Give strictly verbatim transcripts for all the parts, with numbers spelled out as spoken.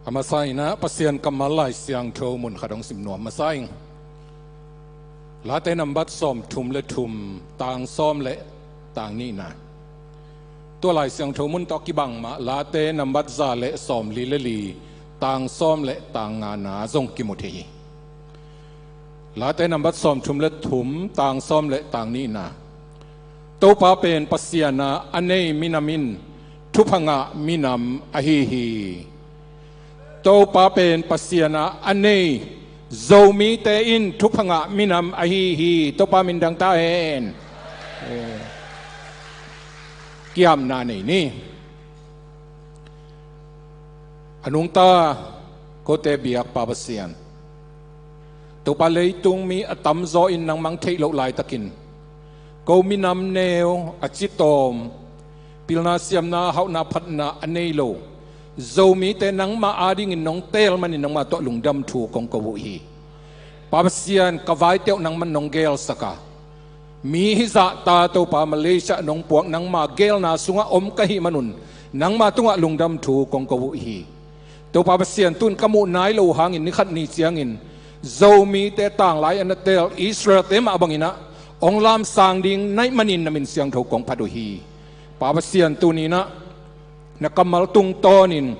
A masa in ah Pasian kammal Lai Siangtho mun khat hong sim nuam masa ing. Late nambat sawmthum le thum, tang sawm le tang nihna. Tua Lai Siangtho mun tawh kibang mah Late nambat za le sawmli le li, tang sawm le tang ngana zong kimu thei hi. Late nambat sawmthum le thum, tang sawm le tang nihna. Topa pen Pasian a a nei minam in thupha ngah minam ahi hi. Topa pen Pasian a a nei Zomite in thupha ngah minam ahi hi. Topa min dang ta hen. Eh. Kiamna nei ni. A nungta kote biak Pa Pasian, Topa, leitung mi a tamzaw in nangmah theih loh laitakin, ko minam neu a citawm, pilna siamna hauhna phatna a nei lo Zomite nangmah adingin nong teel manin nangmah tawh lungdam thu kong ko uh hi. Pa Pasian, ka vaiteuh nangmah nong geelsak a, mi hizahta Topa Malaysia nong puak nangma geelna sungah om ka hih manun nangma tungah lungdam thu kong ko uh hi. Topa Pasian, tun ka muh nai lo hangin ni khat ni ciangin Zomite tanglai a na teel Israelte mah bangin ah hong lamsang ding na hih manin na min siangtho kong phat uh hi. Pa Pasian, tuni in ah na kammal tungtawnin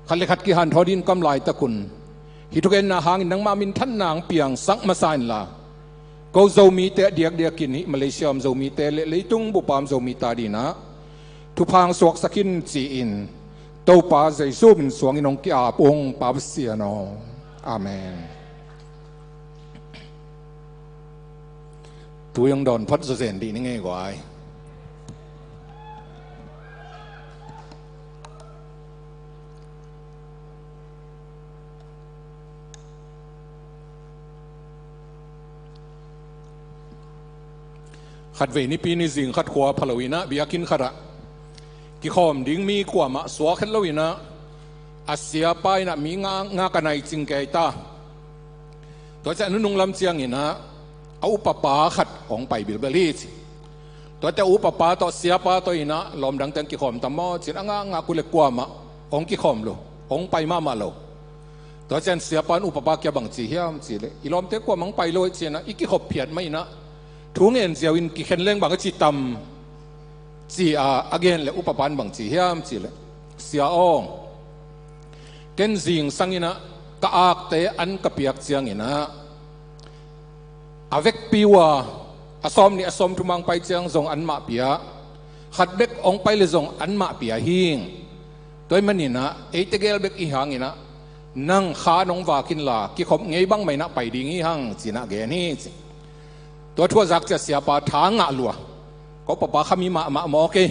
khat le khat kihanthawn ding ka om laitakun, hih thugenna hangin nangmah minthanna hong piangsak masa inla, ko Zomite a diakdiakin hih Malaysia om Zomite le leitung bup a om Zomite adingin ah thupha hong suaksak in ci-in Topa Jesu min suangin hong ki-ap ung, Pa Pasian aw. Amen. Tui hong dawn phot zawzen dih ni ngei guai. Khatvei nipi ni zing khat khua pha lo in ah biakinn khatah kikhawm ding mi kuamah suak het lo in ah, a siapa in ah mi nga, nga ka nai cing kei ta. Tua ciang a nunung lam ciangin ah a upapa khat hong pai bilbel hi ci. Tuate a upapa tawh siapa tawh in ah lawm dang teng kikhawm tam maw ci-in a ngah ngah uh leh kuamah hong kikhawm lo, hong pai mahmah lo. Tua ciang siapa in upapa kiang bang ci hiam cih leh, i lawmte kuamah hong pai lo hi ci-in ah i kikhop phiat mah in ah thu ngen ziau in kikhen leng bang a ci tam ci-a a gen leh upapa in bang ci hiam cih leh, Sia aw, ken zingsang in ah ka akte an ka piak ciangin ah a vekpi uh a, a sawmnih a sawmthum hong pai ciang zong anmah pia, khat bek hong pai leh zong anmah pia hing. Tua ahih manin ah eite gel bek i hih hangin ah nang kha nong vak inla kikhop ngei bang mah in ah pai ding i hi hang ci-in ah gen hi ci. Tua thu a zak ciang siapa tha ngah lua. Ka upapa kha mi mahmah mawk e.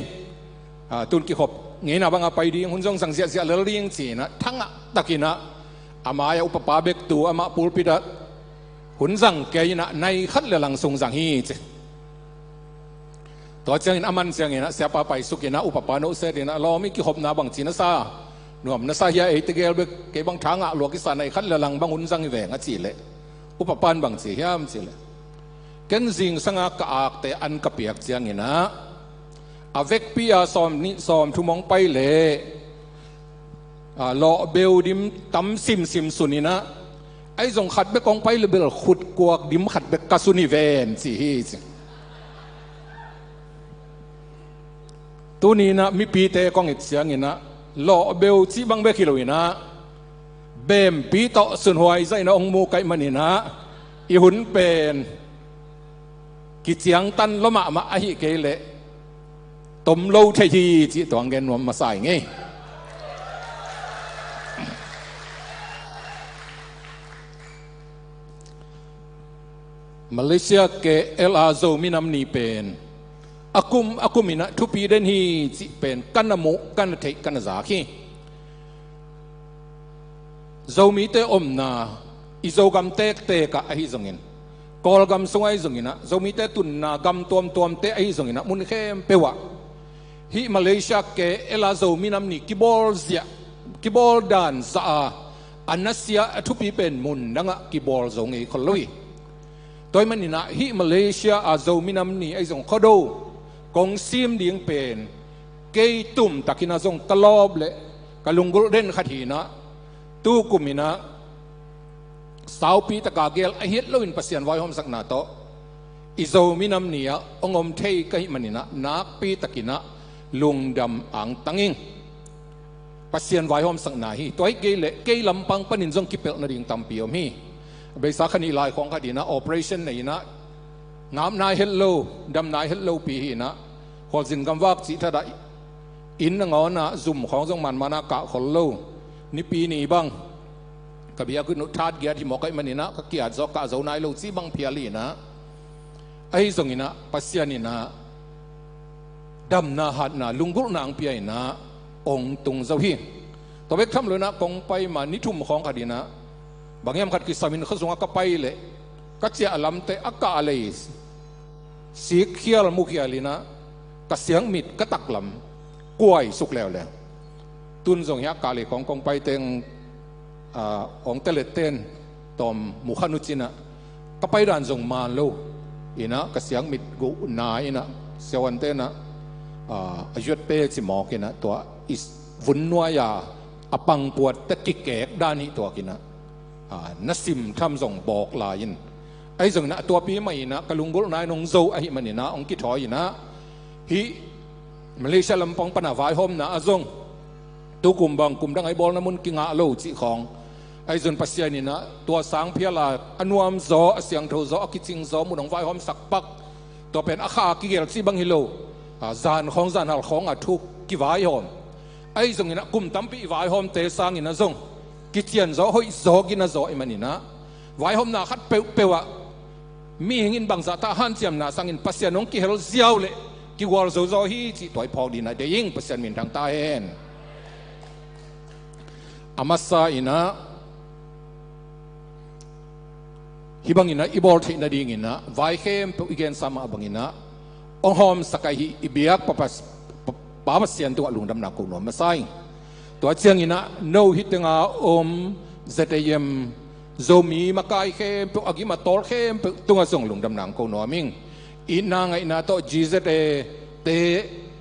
Ah, tun kikhop ngeina bangah pai ding, hun zong zang ziahziah lel ding ci-in ah tha ngah takin ah a mai-ah upapa bek tu amah pulpit ah hun zang kei in ah nai khat le lang sung zang hi ci. Tua ciangin a man ciangin ah siapa paisuk in ah upapa nusia in ah, lawm, i kikhopna bang ci na sa? Nuam na sa hia, eite gel bek, kei bang tha ngah lua kisa, nai khat le lang bang hun zang hi veng a cih leh upapa in bang ci hiam cih leh, ken zingsang a ka akte an ka piak ciangin ah a vekpi a sawmnih sawmthum hong pai leh, a, lawhbeu dim tam simsim sun in ah, ahi zong khat bek hong pai leh bel khutkuak dim khat bek ka sun hi ven ci hi ci. Tuni in ah mipite kong it ciangin ah lawhbeu cih bang bek hi lo in ah bempi tawh sunhuai zahin ah hong mu ka hih manin ah i hun pen kiciangtan lua mahmah, ahih kei leh tom lo thei hi cih tua hong gen nuam masa ing ei. Malaysia K L a Zo minam ni pen a kum a kum in ah thupi den hi cih pen ka na muh, ka na theih, ka na zak hi. Zomite omna i Zogam tektek ah ahi zongin, Kawlgam sung ahi zongin ah, Zomite tunna gam tuamtuamte ahi zongin ah, mun khempeuh ah hih Malaysia K L a Zo minam ni kibawl zia, kibawl dan zah a, a nasia a thupi pen mun dangah kibawl zo ngei khol lo hi. Tua ahih manin ah hih Malaysia a Zo minam ni ahi zong, Khuado kong sim ding pen kei tumtakin ah zong ka lawp leh Ka lunggulh den khat hi-in ah, tu kum in ah saupi taka gel a hi het loin Pasian vaihawmsakna tawh i Zo minam ni-ah hong om thei ka hih manin ah nakpi takin ah lungdam angtang ing. Pasian vaihawmsakna hi. Tua hi kei leh kei lampang panin zong kipelh nading tampi om hi. A beisa kha nih lai khawng khat in ah operation nei in ah ngap nai het lo, dam nai het lopi hi-in ah, khualzin gamvak cih thadah, inn nangawn ah zum khawng zong manman ah kah khol lo. Nipi ni bang ka biakinn uh that giat hi mawk ahih manin ah ka ki-at zaw, kah zo nai lo cih bang phial hi-in ah, ahi zongin ah Pasian in ah damna, hatna, lunggulhna hong pia in ah hong tung zo hi. Tua bek tham lo-in ah kong pai ma ni thum khawng khat in ah, bang hiam, khat kisam in khuasung ah ka pai leh ka ciah lamte a kah lei sikkhial mukhial in ah ka siangmit, ka taklam kuai suk leuleu. Tun zong hiah kah lei khawng kong pai teng, ah, hong telet ten tawm mu kha nu cin ah, ka pai dan zong man lo in ah ka siangmit guh na in ah, siavuante in ah, ah, a yuat pe ci mawk in ah, tua i vun nuai-a a pangpuat tawh kikek dan hi tuak in ah, ah, na sim tham zong bawk lai in. Ahi zongin ah tuapi mah in ah ka lunggulhna in hong zo ahih manin ah hong kithawi in ah, hih Malaysia lampang pan a vaihawmna ah zong tu kum bang kum dang a i bawlna mun kingah lo cih khawng. Ahi zong Pasian in ah tua sang phial a, a nuam zaw, a siangtho zaw, a kicing zaw mun hong vaihawmsak pak. Tua pen a kha a kigel cih bang hi lo, ah, zan khawng, zan hal khawng a thu kivaihawm. Ahi zongin ah kum tampi i vaihawmte sangin ah zong kician zaw, hoih zaw, gina zaw ahih manin ah, vaihawmna khat peuhpeuh ah mihing in bangzah ta hanciamna sangin Pasian hong kihel ziau leh kigual zo zaw hi cih tua i phawk dingin ah deih ing. Pasian minthang ta hen. A masa in ah, hih bangin ah i bawl theih nadingin ah vai khempeuh i gensa mah bangin ah hong hawmsak ahi i biak Pa, Pa, Pa, Pa Pasian tungah lungdamna ko nuam masa ing. Tua ciangin ah no hih tenga om Z A M Zomi makai khempeuh, a gim a tawl khempeuh tungah zong lungdamna ko nuam ing. Itna ngaihna tawh G Z A te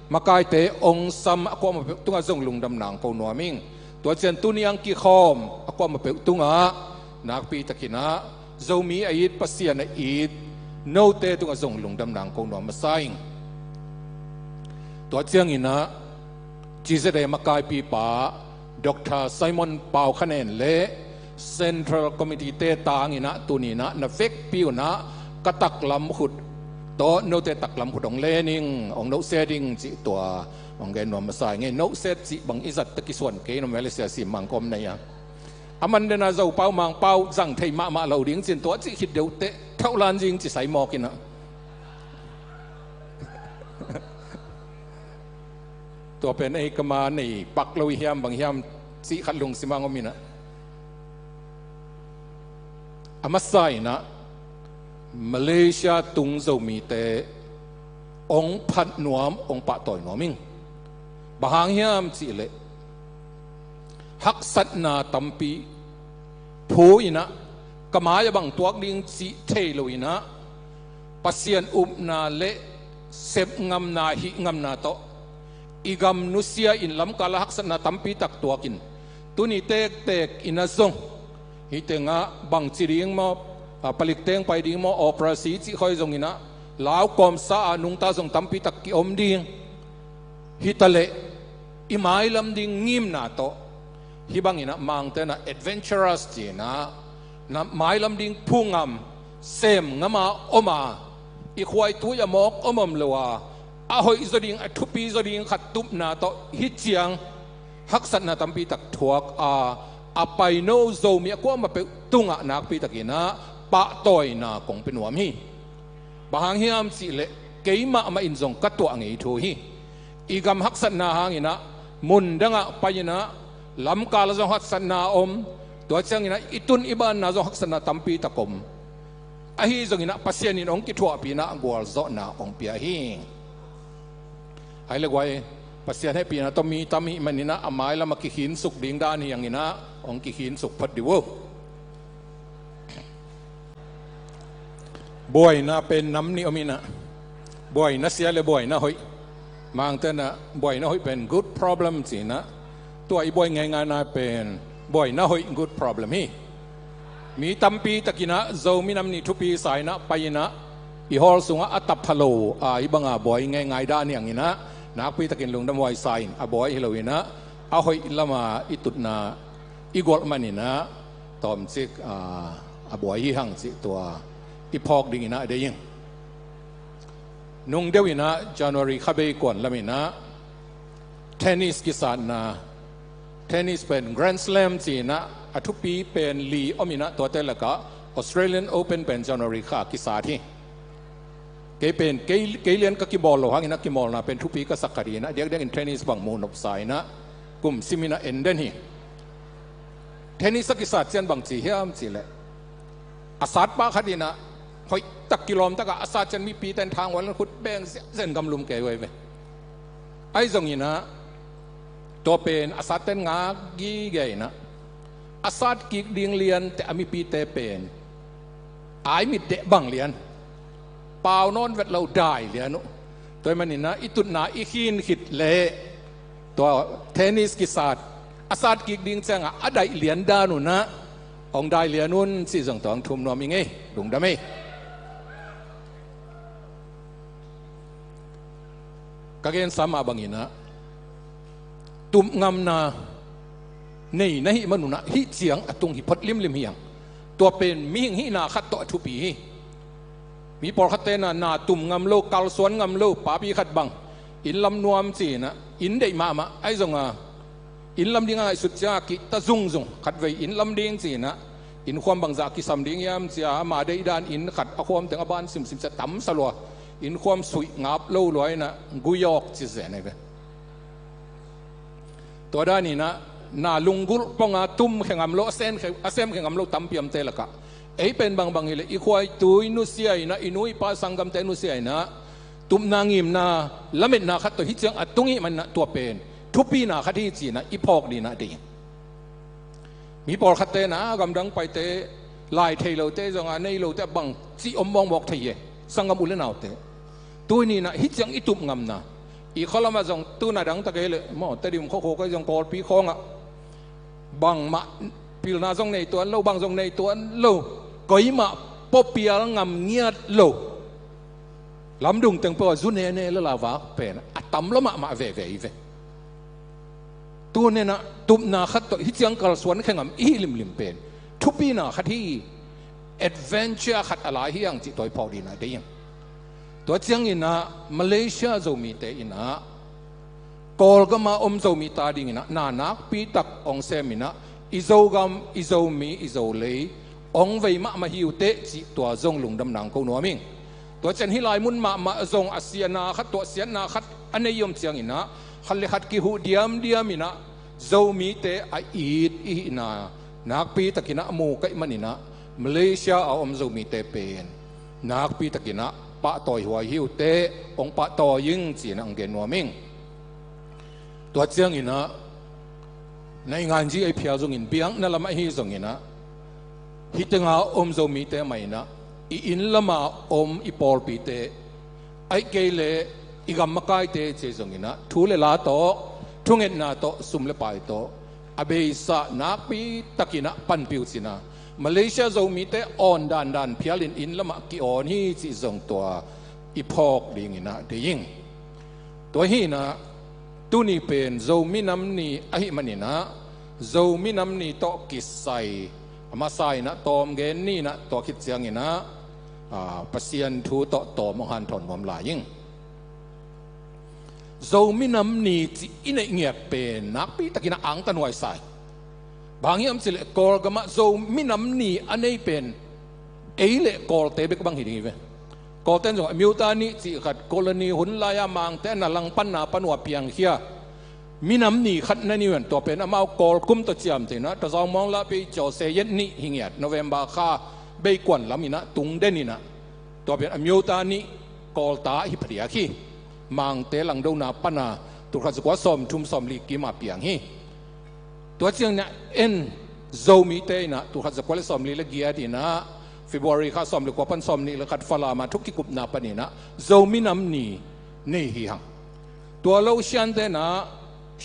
makaite hong sam a kuamah peuh tungah zong lungdamna ko nuam ing. Tua ciang tuni-a hong kikhawm a kuamah peuh tungah nakpi takin ah Zomi a it, Pasian a it note tungah zong lungdamna ko nuam masa ing. Tua ciangin ah G Z A makaipipa Doctor Simon Pau Khanen le Central Committee te tangin ah tuni-in ah na vekpi un ah ka taklam khut tawh note taklam khut hong len ing, hong nohset ing cih tua hong gen nuam masa ing. Nohset cih bang i zat tawh kisuan kei, no Malaysia sim mang kawm nei a, a man den a Zopau Mangpau zang thei mahmah lo ding cin, tua cih khit deuh teh thauhlan zing ci sai mawk in ah. Tua pen ei, ka ma nei pak lo i hiam bang hiam cih khat lungsim ah hong om in ah. A masa in ah Malaysia tung Zomite hong phat nuam, hong pahtawi nuam ing. Bang hang hiam cih leh haksatna tampi phu in ah, ka mai-ah bang tuak ding cih thei lo in ah, Pasian upna le sepngamna, hihngamna tawh i gam nusia in lamkal ah haksatna tampi tak tuak in, tuni tektek in ah zong hih tengah bangci ding maw, a, palik teng pai ding maw, operasi cih khawng zong in ah, lau kawmsa a nungta zong tampi tak ki-om ding. Hi ta leh i mailam ding ngimna tawh, hih bangin ah Mangte in ah adventurous ci-in ah, na mailam ding phu ngam, sem ngam a om a, i khuaitui a mawk om om lo a, a hoih zaw ding, a thupi zaw ding khat tupna tawh hih ciang haksatna tampi tak thuak a, a paino Zomi a kuamah peuh tungah nakpi takin ah pahtawina kong pia nuam hi. Bang hang hiam cih leh keimah mah in zong ka tuah ngei thu hi. I gam haksatna hangin ah mun dangah pai-in ah, lamkal ah zong haksatna om, tua ciangin ah i tun i banna zong haksatna tampi tak om. Ahi zongin ah Pasian in hong kithuahpih in ah gualzawhna hong pia hi. Hai le guai, Pasian hehpihna tawh mi tam hih manin ah a mailam ah kikhinsuk ding dan hi hangin ah hong kikhinsuk phot dih uh. Buaina pen nam nih om in ah, buaina sia le buaina hoih. Mangte in ah buaina hoih pen good problem ci-in ah, Tua i buai ngeingaina pen buai na hoih good problem hi. Mi tampi takinah Zomi Nam Ni thupi sa inah pai inah i hall sungah a tap pha lo a, hih banga buai ngeingai dan hiang inah nakpi takin lungdam huai sa in, a buai hi lo inah a hoih lama i tutna i gualh man inah tawmcik a, a buai hi hang cih tua i phawk ding inah deih ing. Nung deuh inah January kha bei kuan lam inah tennis kisatna, tennis pen Grand Slam ci inah a thupi pen li om inah tuate lakah Australian Open pen January kha kisat hi. Kei pen kei, kei lian ka kimawl lo hang inah kimawlna pen thupi ka sak khat hi inah diakdiakin tennis bang muh nopsa inah kum sim inah en den hi. Tennis a kisat ciang bang ci hiam cih leh a satpa khat inah hoihtak kilawm takah a sat ciang mipite in thang hual in khut beng ziahziah in gamlum kei huai ve. Ahi zong inah tua pen a satte in ngak gige inah a sat kik ding liante a mipite pen ai mit deh bang lian, pau nawn vet lo dai lian uh. Tua ahih man inah i tutna i khin khit leh tua tennis kisat a sat kik ding ciangah a daih lian dan unah hong dai lian un cih zong tua hong thum nuam ing ei. Lungdam ei. Ka gensa mah bang inah tupngamna nei na hih man unah hih ciang a tung hi phot limlim hi hang. Tua pen mihing hihna khat tawh a thupi hi. Mi pawlkhatte na, na tum ngam lo, kalsuan ngam lo, papi khat bang inn lam nuam ci inah inn deih mahmah ahi zonga inn lam ding a ngaihsut ciang a kihta zungzung, khatvei inn lam ding ci inah innkhuam bangzah kisam ding hiam ci a, ama deih dan inn khat a khuam teng a ban simsim ciah tamsa lua, innkhuam suih ngap lo lua inah guyawk ci zen ahi ve. Tua dan inah na lunggulh ponga tum khe ngam lo, a sem khe, a sem khe ngam lo tampi omte lakah ei pen bangbang hileh i khuaitui nusia inah, i nu i pa sanggamte nusia inah tupna ngimna lametna khat tawh hih ciang a tung hih man inah tua pen thupina khat hi ci inah i phawk ding inah deih ing. Mi pawlkhatte na gamdang paite lai thei lote zonga nei lote a bang cih om mawkmawk thei hi. Sanggam u le naute, tuni inah hih ciang i tup ngamna i khualamah zong tuna dangtak ei leh maw, Tedim khuakhuk ahi zong Kawlpi khawngah bangmah pilna zong nei tuan lo, bang zong nei tuan lo, koimah puapial ngam ngiat lo, lamdung teng peuh a zu nene le lavak pen a tam lo mahmah veve hi ve. Tuni inah tupna khat tawh hih ciang kalsuan khe ngam i hih limlim pen thupina khat hi. Adventure khat a lai hi hang cih tua i phawk ding inah deih ing. Tua ciang inah Malaysia Zomite inah Kawlgama om Zomi ta ding inah na nakpi tak hong sem inah i Zogam, i Zomi, i Zolei hong vei mahmah hi uh teh cih tua zong lungdam nang ko nuam ing. Tua ciang hih lai mun mahmah zong a siatna khat tawh siatna khat a nei om ciang inah khat le khat kihuh diamdiam inah Zomite a it i hihna nakpi tak inah a mu ka hih man inah Malaysia a om Zomite pen nakpi tak inah pahtawi huai hi uh teh hong pahtawi ing ci inah hong gen nuam ing. Tua ciang inah na i nganzi ei phial zongin biakna lam ahi zong inah hih tenga om Zomite mah inah i inn lama om i pawlpite, ahih kei leh i gam makaite ci zong inah thu le la tawh, thungetna tawh, sum le pai tawh a beisa nakpi tak inah panpih uh ci inah Malaysia Zomite awn dandan phial in inn lamah ki-awn hi cih zong tua i phawk ding inah deih ing. Tua hi inah tuni pen Zomi Nam Ni ahih man inah Zomi Nam Ni tawh kisai a masa inah tawm gen ni inah tua khit ciang inah, ah, Pasian thu tawh tawm hong hanthawn nuam lai ing. Zomi Nam Ni cih i neih ngiat pen nakpi tak inah angtan huai sa hi. Bang hiam cih leh Kawlgamah Zomi Nam Ni a nei pen ei le Kawlte bek bang hi ding hi ve. Kawlten zong a မြို့သားနေ့ cih khat colony hun lai-a Mangte a na langpanna pan uh a piangkhia minam ni khat na nei uh hen. Tua pen amau Kawl kum tawh ciamteh inah Tazawng Mawng Lah Pei Cawse Yet Ni hi ngiat, November kha bei kuan lam inah tung den inah tua pen a မြို့သားနေ့ Kawlta hi phadiak hi. Mangte langdona pana tulkhat zakua sawmthum sawmli kim a piang hi. Tua ciang inah en Zomite inah tulkhat zakua le sawmli le giat inah February kha sawmli kua pan sawmnih le khat Falam a thu kikupna pan inah Zomi Nam Ni nei hi hang. Tua lo siante inah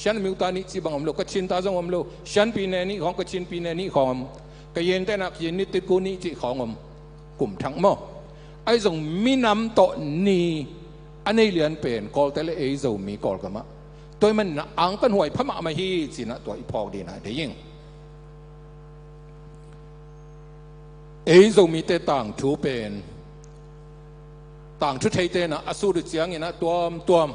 Shan miu ta nih cih bang om lo, Kachin ta zong om lo. Shanpi ne nih khawng, Kachinpi ne nih khawng om. Kayin te na Kayin ni titku nih cih khawng om. Kum thak maw? Ahi zong minam tawh ni a nei lian pen Kawlte le ei Zomi Kawlgam ah. Tua ahih manin ah angkanhuai pha mahmah hi ci-in ah tua i phawk ding a deih ing. Ei Zomite tangthu pen, tangthu theite in ah a sut uh ciangin ah tuamtuam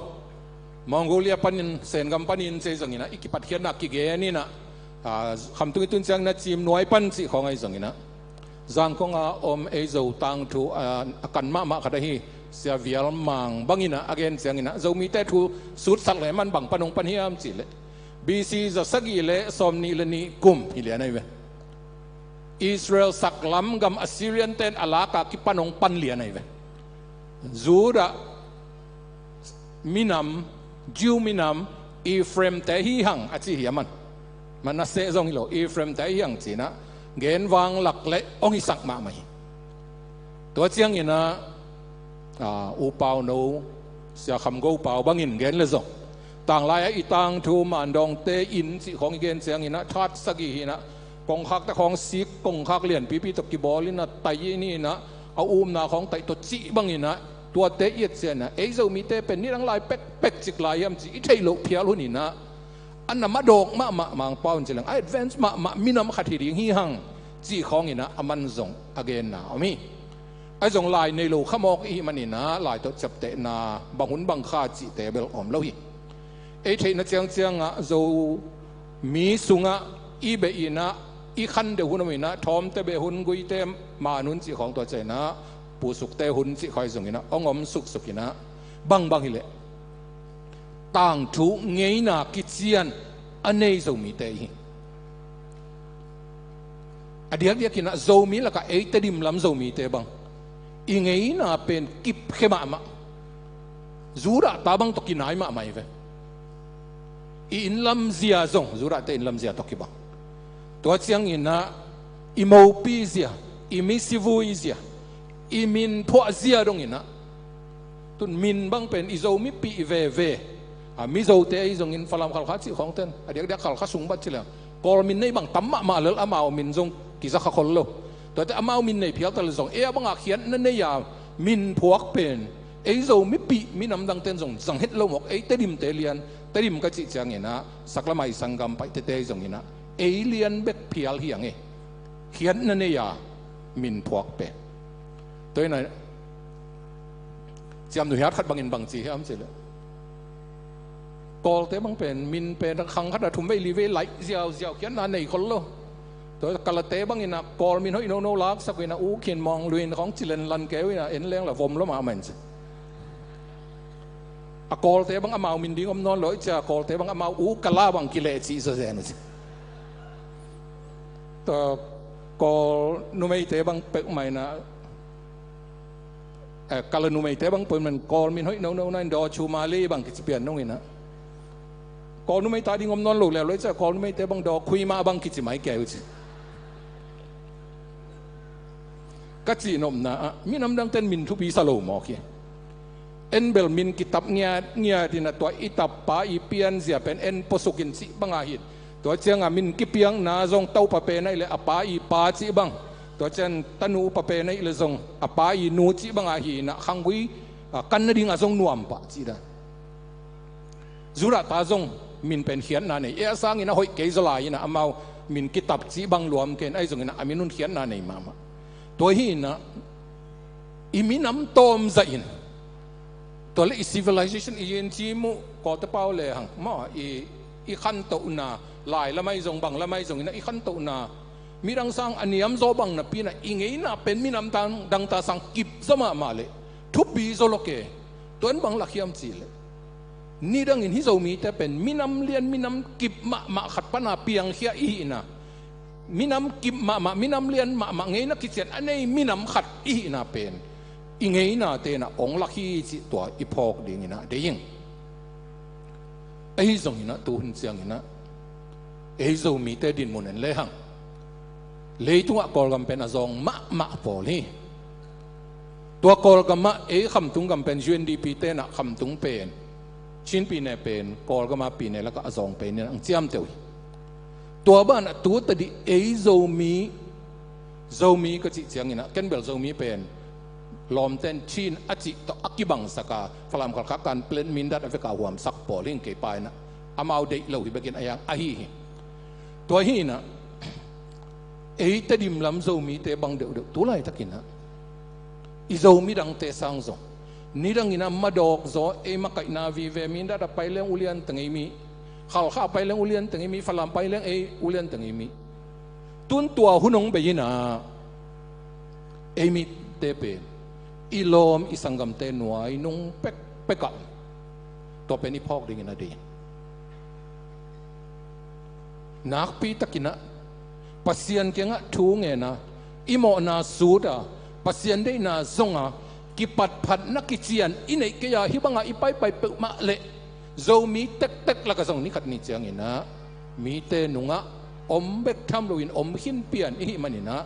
Mongolia panin, Sengam panin ci-a zongin ah i kipatkhiatna kigen in ah, ah, Khamtung i tun ciangin ah Ciimnuai pan cih khawng ahi zongin ah Zangkong a om ei Zo tangthu, ah, a kan mahmah khat ahi Sia Vial Mang bangin ah a gen ciangin ah Zomite thu sutsat leh aman bang pan hong pan hiam cih leh B C za sagih le sawmnih le nih kum hi lian ahi ve. Israel saklam gam Assyrian ten a lak a kipan hong pan lian ahi ve. Judah minam, Jew minam, Ephraim te hi hang a ci hi a man. Manasseh zong hi lo, Ephraim te hi hang ci-in ah gen vang lak leh hong hisak mahmah hi. Tua ciangin ah, ah, U Pau No, Sia Kham Go Pau bangin gen leh zong, tanglai ah i tangthu Mandawngte inn cih khawng i gen ciangin ah that sagih hi-in ah, kongkhakte khawng sik, kongkhak lianpipi tawh kibawl in ah tai in ah, a umna khawng taih tawh cih bangin ah tuate i et ciangin ah ei Zomite pen nidang lai pekpek cik lai hiam cih i theih loh phial hun in ah, a na madawk mahmah Mangpau in ci leng a advance mahmah minam khat hi ding hi hang cih khawngin ah a man zong a genna om hi. Ahi zong lai nei lo kha mawk i hih manin ah lai tawh ciaptehna bang hun bang kha cihte bel om lo hi. Ei theihna ciangciang ah Zomi sungah i beh in ah i khan deuh hun om in ah Thawmte beh hun, Guite man hun cih khawng, tua ciangin ah Pu Sukte hun cih khawng ahi zongin ah hong om suksuk in ah bangbang hi leh tangthu ngeina kician a nei Zomite i hi. A diakdiakin ah Zomi lakah ei Tedim lam Zomite bang i ngeina pen kipkhia mahmah. Judah ta bang tawh kinai mahmah hi ve. I inn lamzia zong Judahte inn lamzia tawh kibang. Tua ciangin ah i mopizia, i misivui zia, i minphuah zia dongin ah, tun min bang pen i Zo mipih veve, a, Mizote ahi zongin Falam, Khalkha cih khawngten, a diakdiak Khalkha sung bat ci leng Kawl min nei bang tam mahmah lel, amau min zong kiza kha khol lo. Tuate amau min nei phial ta leh zong ei a bangah khiatna nei a minphuak pen ei Zo mipih minam dangten zong zang het lo mawk. Ei Tedimte lian, Tedim ka cih ciangin ah saklamah i sanggam Paite te ahi zongin ah ei lian bek phial hi hang e. Khiatna nei a minphuak pen. Tua in ah Ciamnuihat khat bangin bang ci hiam cih leh Kawlte bang pen min pen khang khat ah thum vei li vei laih ziauziau, khiatna nei khol lo. Tua Kalate bangin ah Kawl min hoih nono laksak uh in ah U Khin Maung Hlwin khawng ci lenlan keu in ah en leng lah vom lo mahmah in ci. A Kawlte bang amau min ding om nawn lo, i cia Kawlte bang amau U Kala bang kileh cih zawzen uh ci. Tua Kawl numeite bang peuhmah in ah, eh, Kala numeite bang peuhmah in Kawl min hoih nono na in Daw Chu Mali bang kici pian nung in ah, Kawl numei ta ding om nawn lo leuleu, i cia Kawl numeite bang Daw Khui Mah bang kici mai keu uh ci. Ka cihnopna ah minam dangten min thupi sa lo mawk hi. En bel min kitap ngiatngiat in ah tua i tapa i pianzia pen en puasukin cih bang ahi. Tua ciangah min kipiakna zong Topa pen ahih leh a pa i pa cih bang, tua ciang tanu pa pen ahih leh zong a pa i nu cih bang ahi in ah khanggui, a, kan nading a zong nuam pah cih dan. Judah ta zong min pen khiatna nei, ei a sangin a hoih kei zaw lai in ah amau min kitap cih bang luam ken, ahi zongin ah a min un khiatna nei mahmah. Tua hi in ah i minam tawm zah in, tua leh i civilization, i yin ci muh, Kawlte pau le hang maw, i, i khantohna, lai lam ahi zong bang lam ahi zongin ah i khantohna midang sang a niam zaw bang napi in ah i ngeina pen minam dang, dangte sang kip zaw mahmah leh thupi zaw lo ke. Tua in bang lak hiam cih leh nidangin hih Zomite pen minam lian, minam kip mahmah khat pana piangkhia i hihna, minam kip mahmah, minam lian mahmah, ngeina kician a nei minam khat i hihna pen i ngeinate in ah hong lak hi cih tua i phawk dingin ah deih ing. Ahi zongin ah tu hun ciangin ah ei Zomite dinmun en lehang leitungah Kawlgam pen a zawng mahmah pawl hi. Tua Kawlgamah ei Khamtung gam pen U N D P te in ah Khamtung pen Chin pine pen Kawlgama pine lakah a zawng pen in ang ciamteuh hi. Tua banah tu tadih ei Zomi, Zomi ka cih cianginah ken bel Zomi pen lawmten Chin a cih tawh a kibangsaka Falam Khalkha Kanpetlet Mindat a veka huamsak pawl hing kei pa inah amau deih lo hi bekin a hiang ahi hi. Tua hi inah ei Tedim lam Zomite bang deuhdeuh tu laitakinah i Zomi dangte sang zong nidanginah madawk zaw ei makaihna vive Mindat a pai leng ulian teng ei mi, Khalkha a pai leng ulian teng ei mi, Falam pai leng ei ulian teng ei mi. Tun tua hun hong bei inah ei mite pen i lawm i sanggamte nuai nung pekpekah tua pen i phawk dingin a dei. Nakpi takinah Pasian kiangah thu ngena i mawhna suta Pasian deihna zonga kipatphatna kician i neih kei a hih banga i paipai peuhmah leh Zomi tektek lakah zong nikhat ni cianginah mite nungah om bek tham loin om khin pian i hih maninah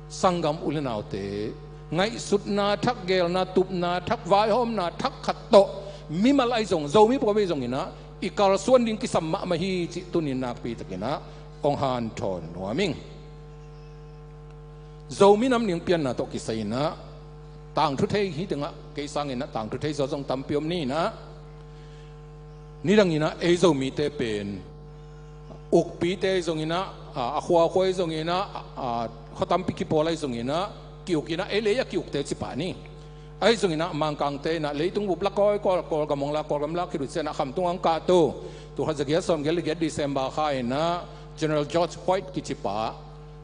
sanggam u le naute ngaihsutna thak, gelna, tupna thak, vaihawmna thak khat tawh mimal ahi zong, Zomi pawh ahi zonginah i kalsuan ding kisam mahmah hi cih tunin nakpi takinah hong hanthawn nuam ing. Zomi nam ning pianna tawh kisai inah tangthu thei hi tengah kei sanginah tangthu thei zaw zong tampi om ni inah nidanginah ei Zomite pen ukpite ahi zonginah a, a khuakhua ahi zonginah a, a, khua tampi kipawl ahi zonginah ki-uk inah ei lei a ki-ukte cipah ni. Ahi zonginah Mangkangte inah leitung bup lakawi Kawl, Kawlgam hong la, Kawlgam la khit uh cianah khamtung hong kahto tul khat za giat sawm giat le giat December kha inah General George White kicipa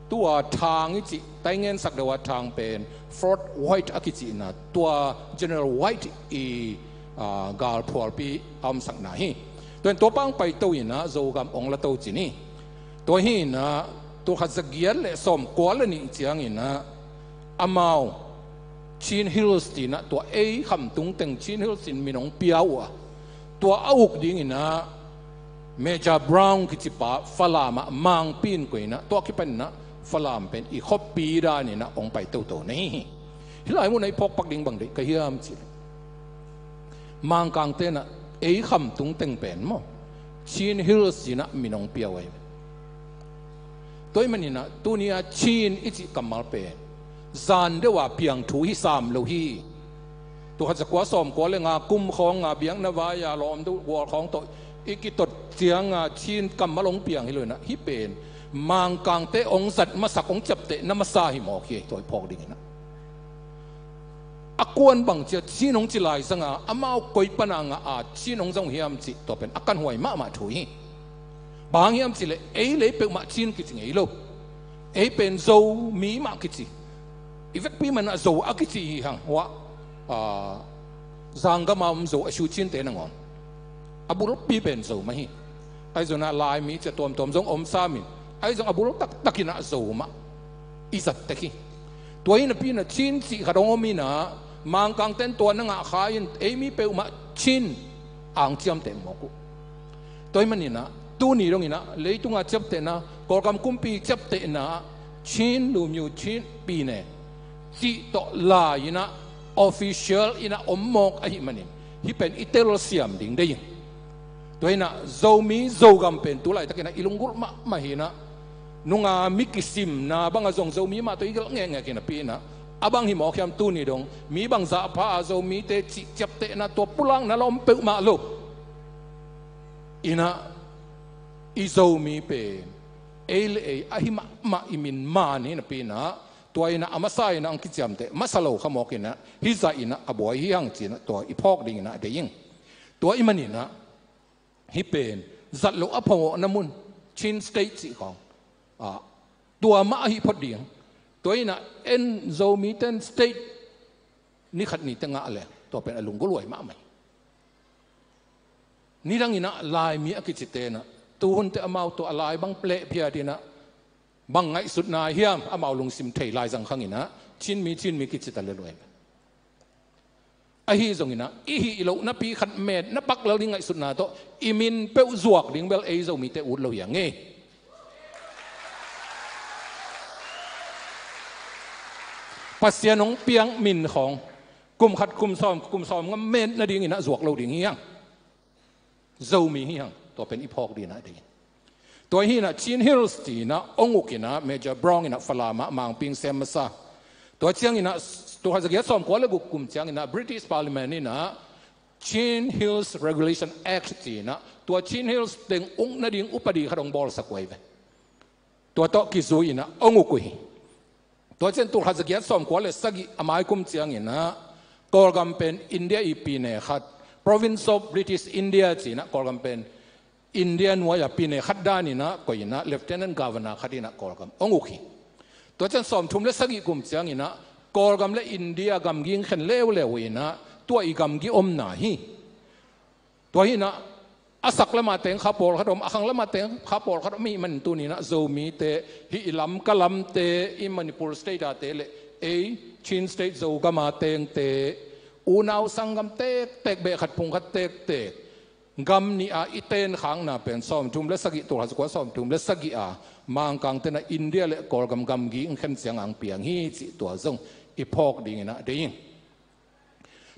tua thang i cih taingen sak deuh a thang pen Fort White a kicihna tua General White i a, galphualpi a omsakna hi. Tua in tua pang paito inah Zogam ong la to ci ni. Tua hi inah tul khat za giat le sawm kua le nih cianginah amau Chin Hills tinah tua ei khamtung teng Chin Hills in min ong pia uh a tua a uk dinginah Major Brown kicipa Falam ah Mangpi in koinah tua kipaninah Falam pen i khuapi daninah ong pai toto na hi hi. Hih lai munah i phawkpak ding bang deih ka hiam cih leh Mangkang tenah ei khamtung teng pen maw Chin Hills inah min ong pia uh ahi. Tua ahih maninah tuni a Chin i cih kammal pen zan deuh a piang thu hi sam lo hi. Tul khat za kua sawm kua le nga kum khawng a biakna vai a lawm deuh gual khawng tawh i kitot cianga Chin kammal ong piang hi lo inah hih pen Mangkangte ong zat masak ong ciapteh na masa hi mawk hi. Tua i phawk dinginah a kuan bang cia Chin ong ci lai zanga amau koi pana ngah a Chin ong zong hiam cih tua pen a kanhuai mahmah thu hi. Bang hang hiam cih leh ei lei peuhmah Chin kici ngei lo. Ei pen Zomi mah kici. I vekpi manah Zo a kici hi hang uah a, zanggam a om Zo a shu Chinte nangawn a bulpi pen Zo mah hi. Ahi zonah Laimi cia tuamtuam zong om samin ahi zong a bul taktakinah Zo mah i zat tek hi. Tua hi napi inah Chin cih khat hong om inah Mangkangten tua na ngah kha in ei mi peuhmah Chin ang ciamteh mawk uh. Tua ahih maninah tuni donginah leitunga ciaptehna Kawlgam kumpi ciaptehna Chin lumyo Chin pine cih tawh lai inah official inah om mawk ahih manin hih pen i telsiam ding dei in. Tua inah Zomi Zogam pen tu laitakinah i lunggulh mahmah hinah nunga mi kisimna banga zong Zomi mah tawh i gelh ngekngek hinapi inah a bang hi mawk hiam tuni dong mi bang zahpha a Zomite cih ciaptehna tua pulakna la om peuhmah lo. Inah i Zomi pen ei le ei ahi mahmah i min man hinapi inah tua inah a masa inah ang kiciamteh masa lo kha mawk inah hizah inah a buai hi hang cinah tua i phawk dinginah a dei ing. Tua i maninah hih pen zat loh a phawngawhna mun Chin State cih khawng ah, tua mah ahi phot ding. Tua inah en Zomiten state ni khat nite ngah le tua pen a lunggulhhuai mahmah hi. Nidanginah Laimi a kicite inah tuhunte amau tua a lai bang pleh phiat inah bang ngaihsutna hiam amau lungsim thei lai zang khanginah Chinmi Chinmi kicita le luai. Ahi zonginah i hih loh napi khat met na pak lel ding ngaihsutna tawh i min peuh zuak ding bel ei Zomite ut lo hi a ngei. Pasian hong piak min khawng kum khat kum sawm kum sawm nga met nadinginah zuak lo ding hi hang. Zomi hi hang. Tua pen i phawk ding in ah deih. Tua hi in ah Chin Hills ci in ah ong uk in ah Major Brown in ah Falam ah mangpi sem masa. Tua ciang in ah tulkhat zagiat sawmkua le guk kum ciang in ah British Parliament in ah Chin Hills Regulation Act ci in ah tua Chin Hills teng uk nading upadi khat ong bawlsak uh ahi ve. Tua tawh kizui in ah ong uk uh hi. Tua ciang tulkhat zagiat sawmkua le sagih a mai kum ciang in ah Kawlgam pen India i pine khat, Province of British India ci in ah Kawlgam pen India nuai a pine khat dan in ah koih in ah Lieutenant Governor khat in ah Kawlgam ong uk hi. Tua ciang sawmthum le sagih kum ciang in ah Kawlgam le India gamgi ong khen leuleu in ah tua i gamgi omna hi. Tua hi in ah a sak lamah teng kha pawlkhat om, a khang lamah teng kha pawlkhat om ahih manin tuni in ah Zomite hih i Lamka lamte, i Manipur State a te le ei Chin State Zogam a tengte, unau sanggam tektek, beh khat phung khat tektek, gam nih a i tenkhakna pen sawmthum le sagih, tulkhat zakua sawmthum le sagih a Mangkangte in ah India le Kawlgam gamgi ong khen ciang a ong piang hi cih tua zong i phawk ding in ah deih ing.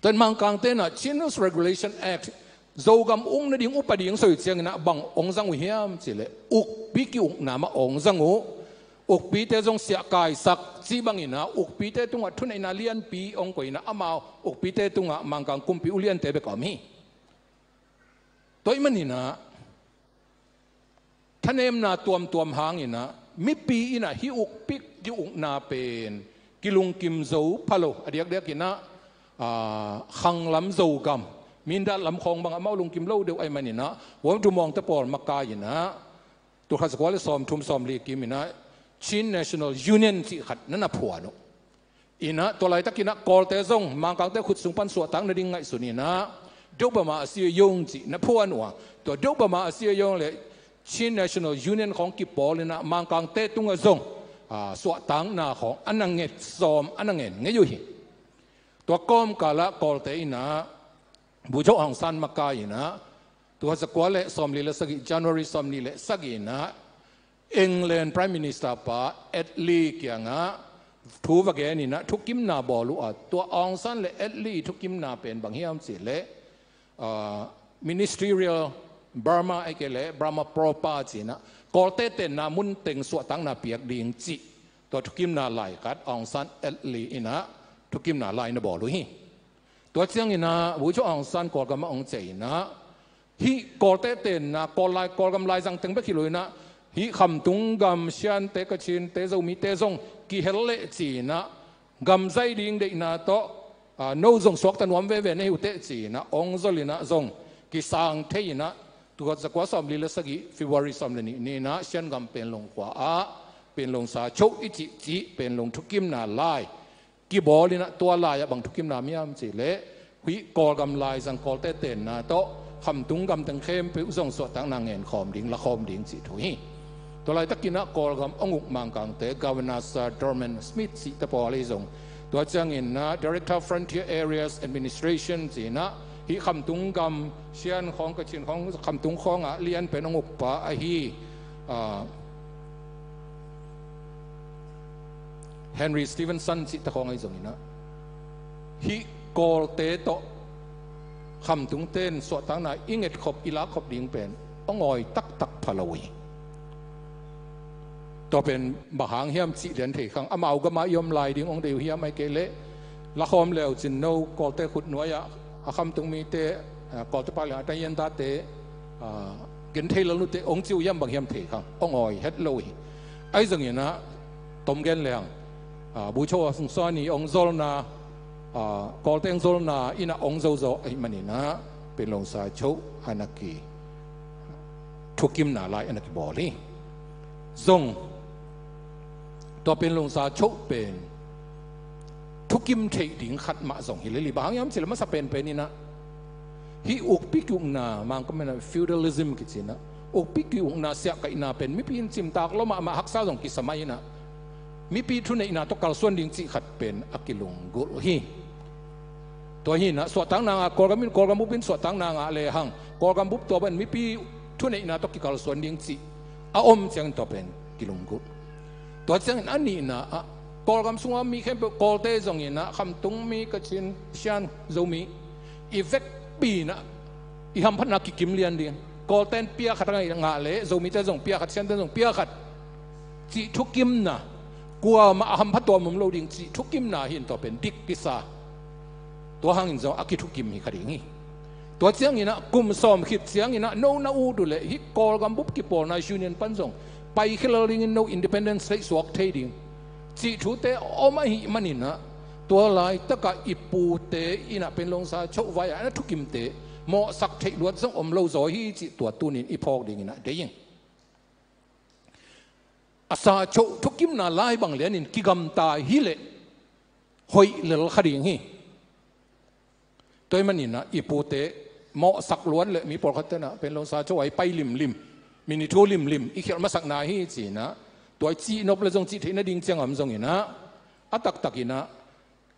Tua in Mangkangte in ah Chin Hills Regulation Act, Zogam uk nading upadi ong sawi ciang in ah bang ong zang uh hiam cih leh ukpi ki-ukna mah ong zang uh. Ukpite zong siahkaisak cih bang in ah ukpite tungah thuneihna lianpi ong koih in ah amau ukpite tungah Mangkang kumpi uliante bek a om hi. Tua ahih manin ah thanemna tuamtuam hang in ah mipi in ah hih ukpi ki-ukna pen kilungkim zo pha lo, a diakdiak in ah, aa, khanglam Zogam, Mindat lam khawng bang amau lungkim lo deuh ahih manin ah Wong Tum Maung te pawl makai in ah tulkhat zakua le sawmthum sawmli kim in ah Chin National Union cih khat na na phuan uh. In ah tua laitak in ah Kawlte zong Mangkangte khut sung pan suahtak nading ngaihsun in ah Deuh Bama a sia yong cih na phuan uh a, tua Deuh Bama a sia yong le Chin National Union khawng kipawl in ah Mangkangte tungah zong, aa, suahtakna khawng a na nget sawm, a na ngen ngei uh hi. Tua kawmkal ah Kawlte in ah Bogyoke Aung San makai in ah tulkhat zakua le sawmli le sagih, January sawmli le sagih in ah England Prime Minister pa Attlee kiangah thu va gen in ah thukimna bawl uh a, tua Aung San le Attlee thukimna pen bang hiam cih leh, aa, Ministerial Burma ahih kei leh Burma Proper ci in ah Kawlte tenna mun teng suahtakna piak ding cih tua thukimna lai khat Aung San Attlee in ah thukimna lai na bawl uh hi. Tua ciang in ah Bogyoke Aung San Kawlgam ah ong ciah in ah hih Kawlte tenna, Kawl lai, Kawlgam laizang teng bek hi lo in ah hih khamtung gam Shante, Kachinte, Zomite zong kihel leh ci in ah gam zai ding deihna tawh, aa, no zong suakta nuam veve na hi uh teh ci in ah ong zol in ah zong kisang thei in ah tulkhat zakua sawmli le sagih February sawm le nih ni in ah Shan gam Panglong khua ah Panglong sa choh i cih cih Panglong thukimna lai kibawl in ah tua lai ah bang thukimna hiam cih leh hih Kawlgam laizang Kawlte tenna tawh khamtung gam teng khempeuh zong suahtakna ngen khawm ding, la khawm ding cih thu hi. Tua laitak in ah Kawlgam ong uk Mangkangte, Governor Sir Dorman Smith cih te pawl ahi zong, tua ciang in ah Director of Frontier Areas Administration ci in ah hih khamtung gam Shan khawng, Kachin khawng, khamtung khawng ah lian pen ong uk pa ahi, aa, Henry Stevenson cih te khawng ahi zong in ah hih Kawlte tawh khamtungte in suahtakna i nget khop, i lak khop ding pen ong awi taktak pha lo uh hi. Tua pen bang hang hiam cih lian thei khang, amau gam ah i om lai ding ong deih uh hiam, ahih kei leh la khawm le uh cin no Kawlte khut nuai ah a khamtung mite, aa, Kawlte palian a tayan tate, aa, gen thei lo uh teh ong ci uh hiam, bang hiam thei khang, ong awi het lo uh hi. Ahi zong in ah tom gen leng, aa, Bogyoke Aung San i ong zolna, aa, Kawlte ong zolna in ah ong zo zaw ahih manin ah Panglong sa choh a na ki, thukimna lai a na kibawl hi. Zong tua Panglong sa choh pen thukim theih ding khat mah zong hi lel hi. Bang hang hiam cih leh masa penpen in ah hih ukpi ki-ukna, Mangkam in ah feudalism kici in ah, ukpi ki-ukna siahkaihna pen mipi in cimtak lua mahmah, haksa zong kisa mai in ah mipi thuneihna tawh kalsuan ding cih khat pen a kilunggulh hi. Tua hi in ah suahtakna ngah, Kawlgam in, Kawlgam bup in suahtakna ngah lehang Kawlgam bup tua bang mipi thuneihna tawh kikalsuan ding cih a om ciangin tua pen kilunggulh. Tua ciangin a nihna ah Kawlgam sungah mi khempeuh, Kawlte zong in ah khamtung mi, Kachin, Shan, Zomi i vekpi in ah I hamphatna kikim lian ding. Kawlten pia khat a ngah leh Zomite zong pia khat, Siante zong pia khat cih thukimna, kuamah a hamphat tuam om lo ding cih thukimna hi in tua pen dik kisa. Tua hangin zong a kithukim hi kha ding hi. Tua cianginah kum sawm khit cianginah no na ut uh leh hih Kawlgam bup kipawlna union pan zong paikhia lel dingin no independent state suak thei ding cih thute om ahih maninah tua laitakah i pute inah Panglong sa choh vai-ah na thukimte mawhsak theih luat zong om lo zaw hi cih tua tunin i phawk dinginah deih ing. A sa choh thukimna lai bang lianin kigamta hileh hoih lel kha ding hi. Tua ahih maninah i pute mawhsak luat leh mi pawlkhat tenah Panglong sa choh vai pai limlim, mi ni thu limlim i khialh masakna hi cinah tua i cihnop le zong cih theih nading ciang om zonginah a taktakinah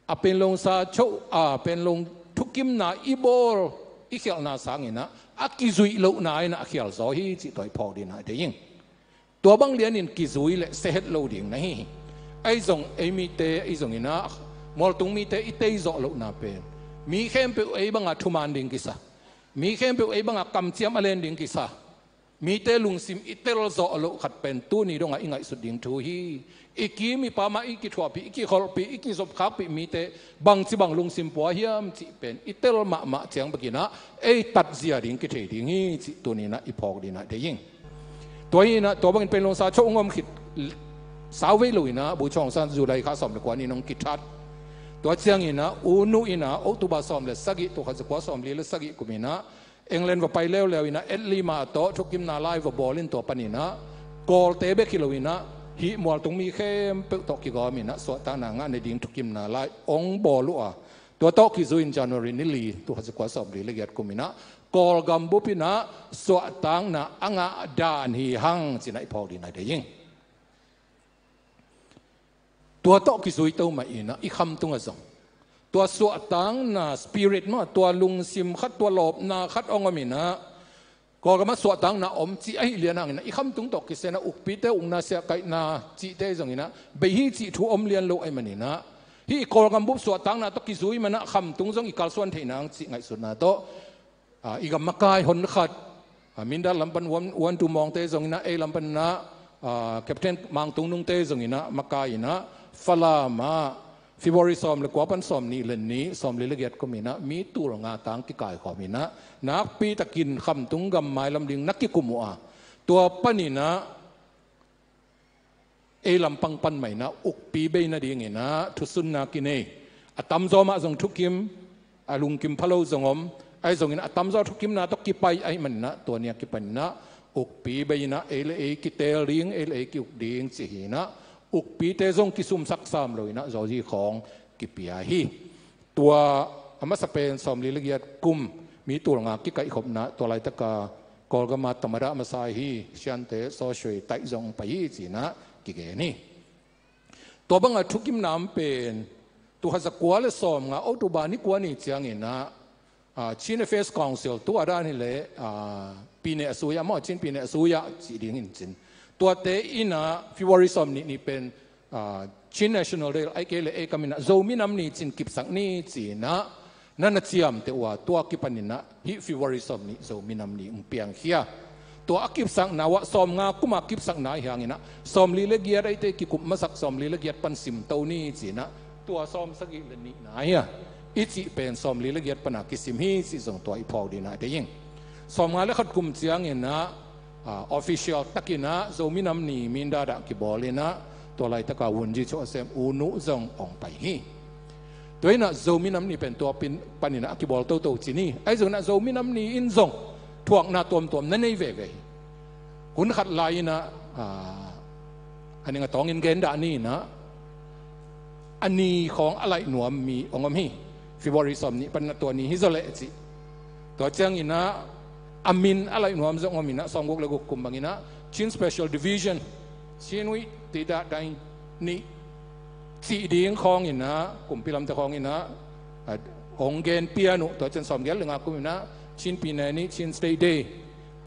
a Panglong sa choh a Panglong thukimna i bawl i khialhna sanginah a kizuih lohna inah a khial zaw hi cih tua i phawk dinah deih ing. Tua bang lianin kizui le sia het lo ding na hi hi. Ahi zong ei mite ahi zonginah mualtung mite i tei zawh lohna pen mi khempeuh ei banga thuman ding kisa, mi khempeuh ei banga kamciam a len ding kisa, mite lungsim i tel zawh loh khat pen tuni dongah i ngaihsut ding thu hi. I kim i pam ah i kithuahpih, i kikholhpih, i kizopkhakpih mite bangci bang lungsim pua hiam cih pen i tel mahmah ciang bekinah ei tatzia ding kithei ding hi cih tuninah i phawk dinah deih ing. Tua hinah tua bangin Panglong sa choh hong om khit sauvei loinah Bogyoke Aung San July kha sawm le kua ni-in hong kithat. Tua cianginah U Nu inah October sawm le sagih, tul khat za kua sawm li le sagih kuminah England va pai leuleu inah Attlee ma tawh thukimna lai va bawl in tua paninah Kawlte bek hi loinah hih mualtung mi khempeuh tawh kigawm inah suahtakna ngah nading thukimna lai hong bawl uh a, tua tawh kizui in January ni li, tul khat za kua sawm li le giat kuminah Kawlgam bup inah suahtakna a ngah dan hi hang cinah i phawk dinah deih ing. Tua tawh kizui to mah inah i khamtung ah zong tua suahtakna spirit mah, tua lungsim khat, tua lawpna khat hong om inah Kawlgam ah suahtakna om cih ahih lian hanginah i khamtung tawh kisai inah ukpite ukna, siahkaihna cihte zonginah bei hi cih thu om lian lo ahih maninah hih i Kawlgam bup suahtakna tawh kizui manah khamtung zong i kalsuan theih nang cih ngaihsutna tawh a, i gam makai honkhat, a, Mindat lam pan Wan, Wan Tu Maung te zonginah, ei lam paninah, a, Captain Mang Tung Nung te zonginah makai inah Falam ah February sawm le kua pan sawm nih le nih, sawm li le giat kuminah mi tul nga tang kikaikhawm inah nakpitakin khamtung gam mailam ding na kikum uh a, tua paninah ei lampang pan mah inah ukpi bei nadinginah thusunna kinei. A tamzaw mah zong thukim, a lungkim phalo zong om. Ahi zongin a tamzaw thukim na tawh kipai ahih maninah tua ni a kipaninah ukpi bei inah ei le ei kiteel ding, ei le ei ki-uk ding ci hi inah ukpite zong kisumsak sam loinah zawzi khawng kipia hi. Tua a masa pen sawmli le giat kum mi tul nga kikaihkhopna tua laitaka Kawlgama tamada masa hi, Siante Sawswe taih zong pai hi cinah kigen hi. Tua banga thukimna om pen tul khat za kua le sawm nga October ni kua ni cianginah, ah, Chin Affairs Council tu a dan hileh, ah, pine a sui-ah maw, Chin pine a sui-ah cih dingin cin. Tuate inah February sawm nih ni pen, ah, Chin National Day, ahih kei leh ei kam inah Zomi Nam Ni cin kipsak ni cinah na na ciamteh uh a, tua kipaninah hih February sawm nih Zomi Nam Ni hong piangkhia. Tua a kipsakna uh ah sawm nga kuma kipsakna hi hanginah sawmli le giat ahite kikup masak sawmli le giat pan simto ni cinah tua sawm sagih le nihna hi a, i cih pen sawmli le giat pana kisim hi cih zong tua i phawk dinah deih ing. Sawm nga le khat kum cianginah, ah, official takinah Zomi Nam Ni Mindat ah kibawl inah tua laitaka Wungyi Cho a sem U Nu zong hong pai hi. Tua inah Zomi Nam Ni pen tua pin paninah a kibawl toto cin hi. Ahi zonginah Zomi Nam Ni in zong thuakna tuamtuam na nei veve hi. Hun khat lai inah, ah, a ning a tawngin gen dah ni inah a ni khawng a laih nuam mi hong om hi. February sawm nih paninah tua ni hi zaw leh cih. Tua cianginah a min a laih nuam zong om inah sawmguk le guk kum banginah Chin Special Division, Chin Wit Tida Dai Ni cih ding khawnginah kumpi lamte khawnginah, ah, hong gen pian uh. Tua ciang sawmgiat le nga kum inah Chin Pine Ni, Chin State Day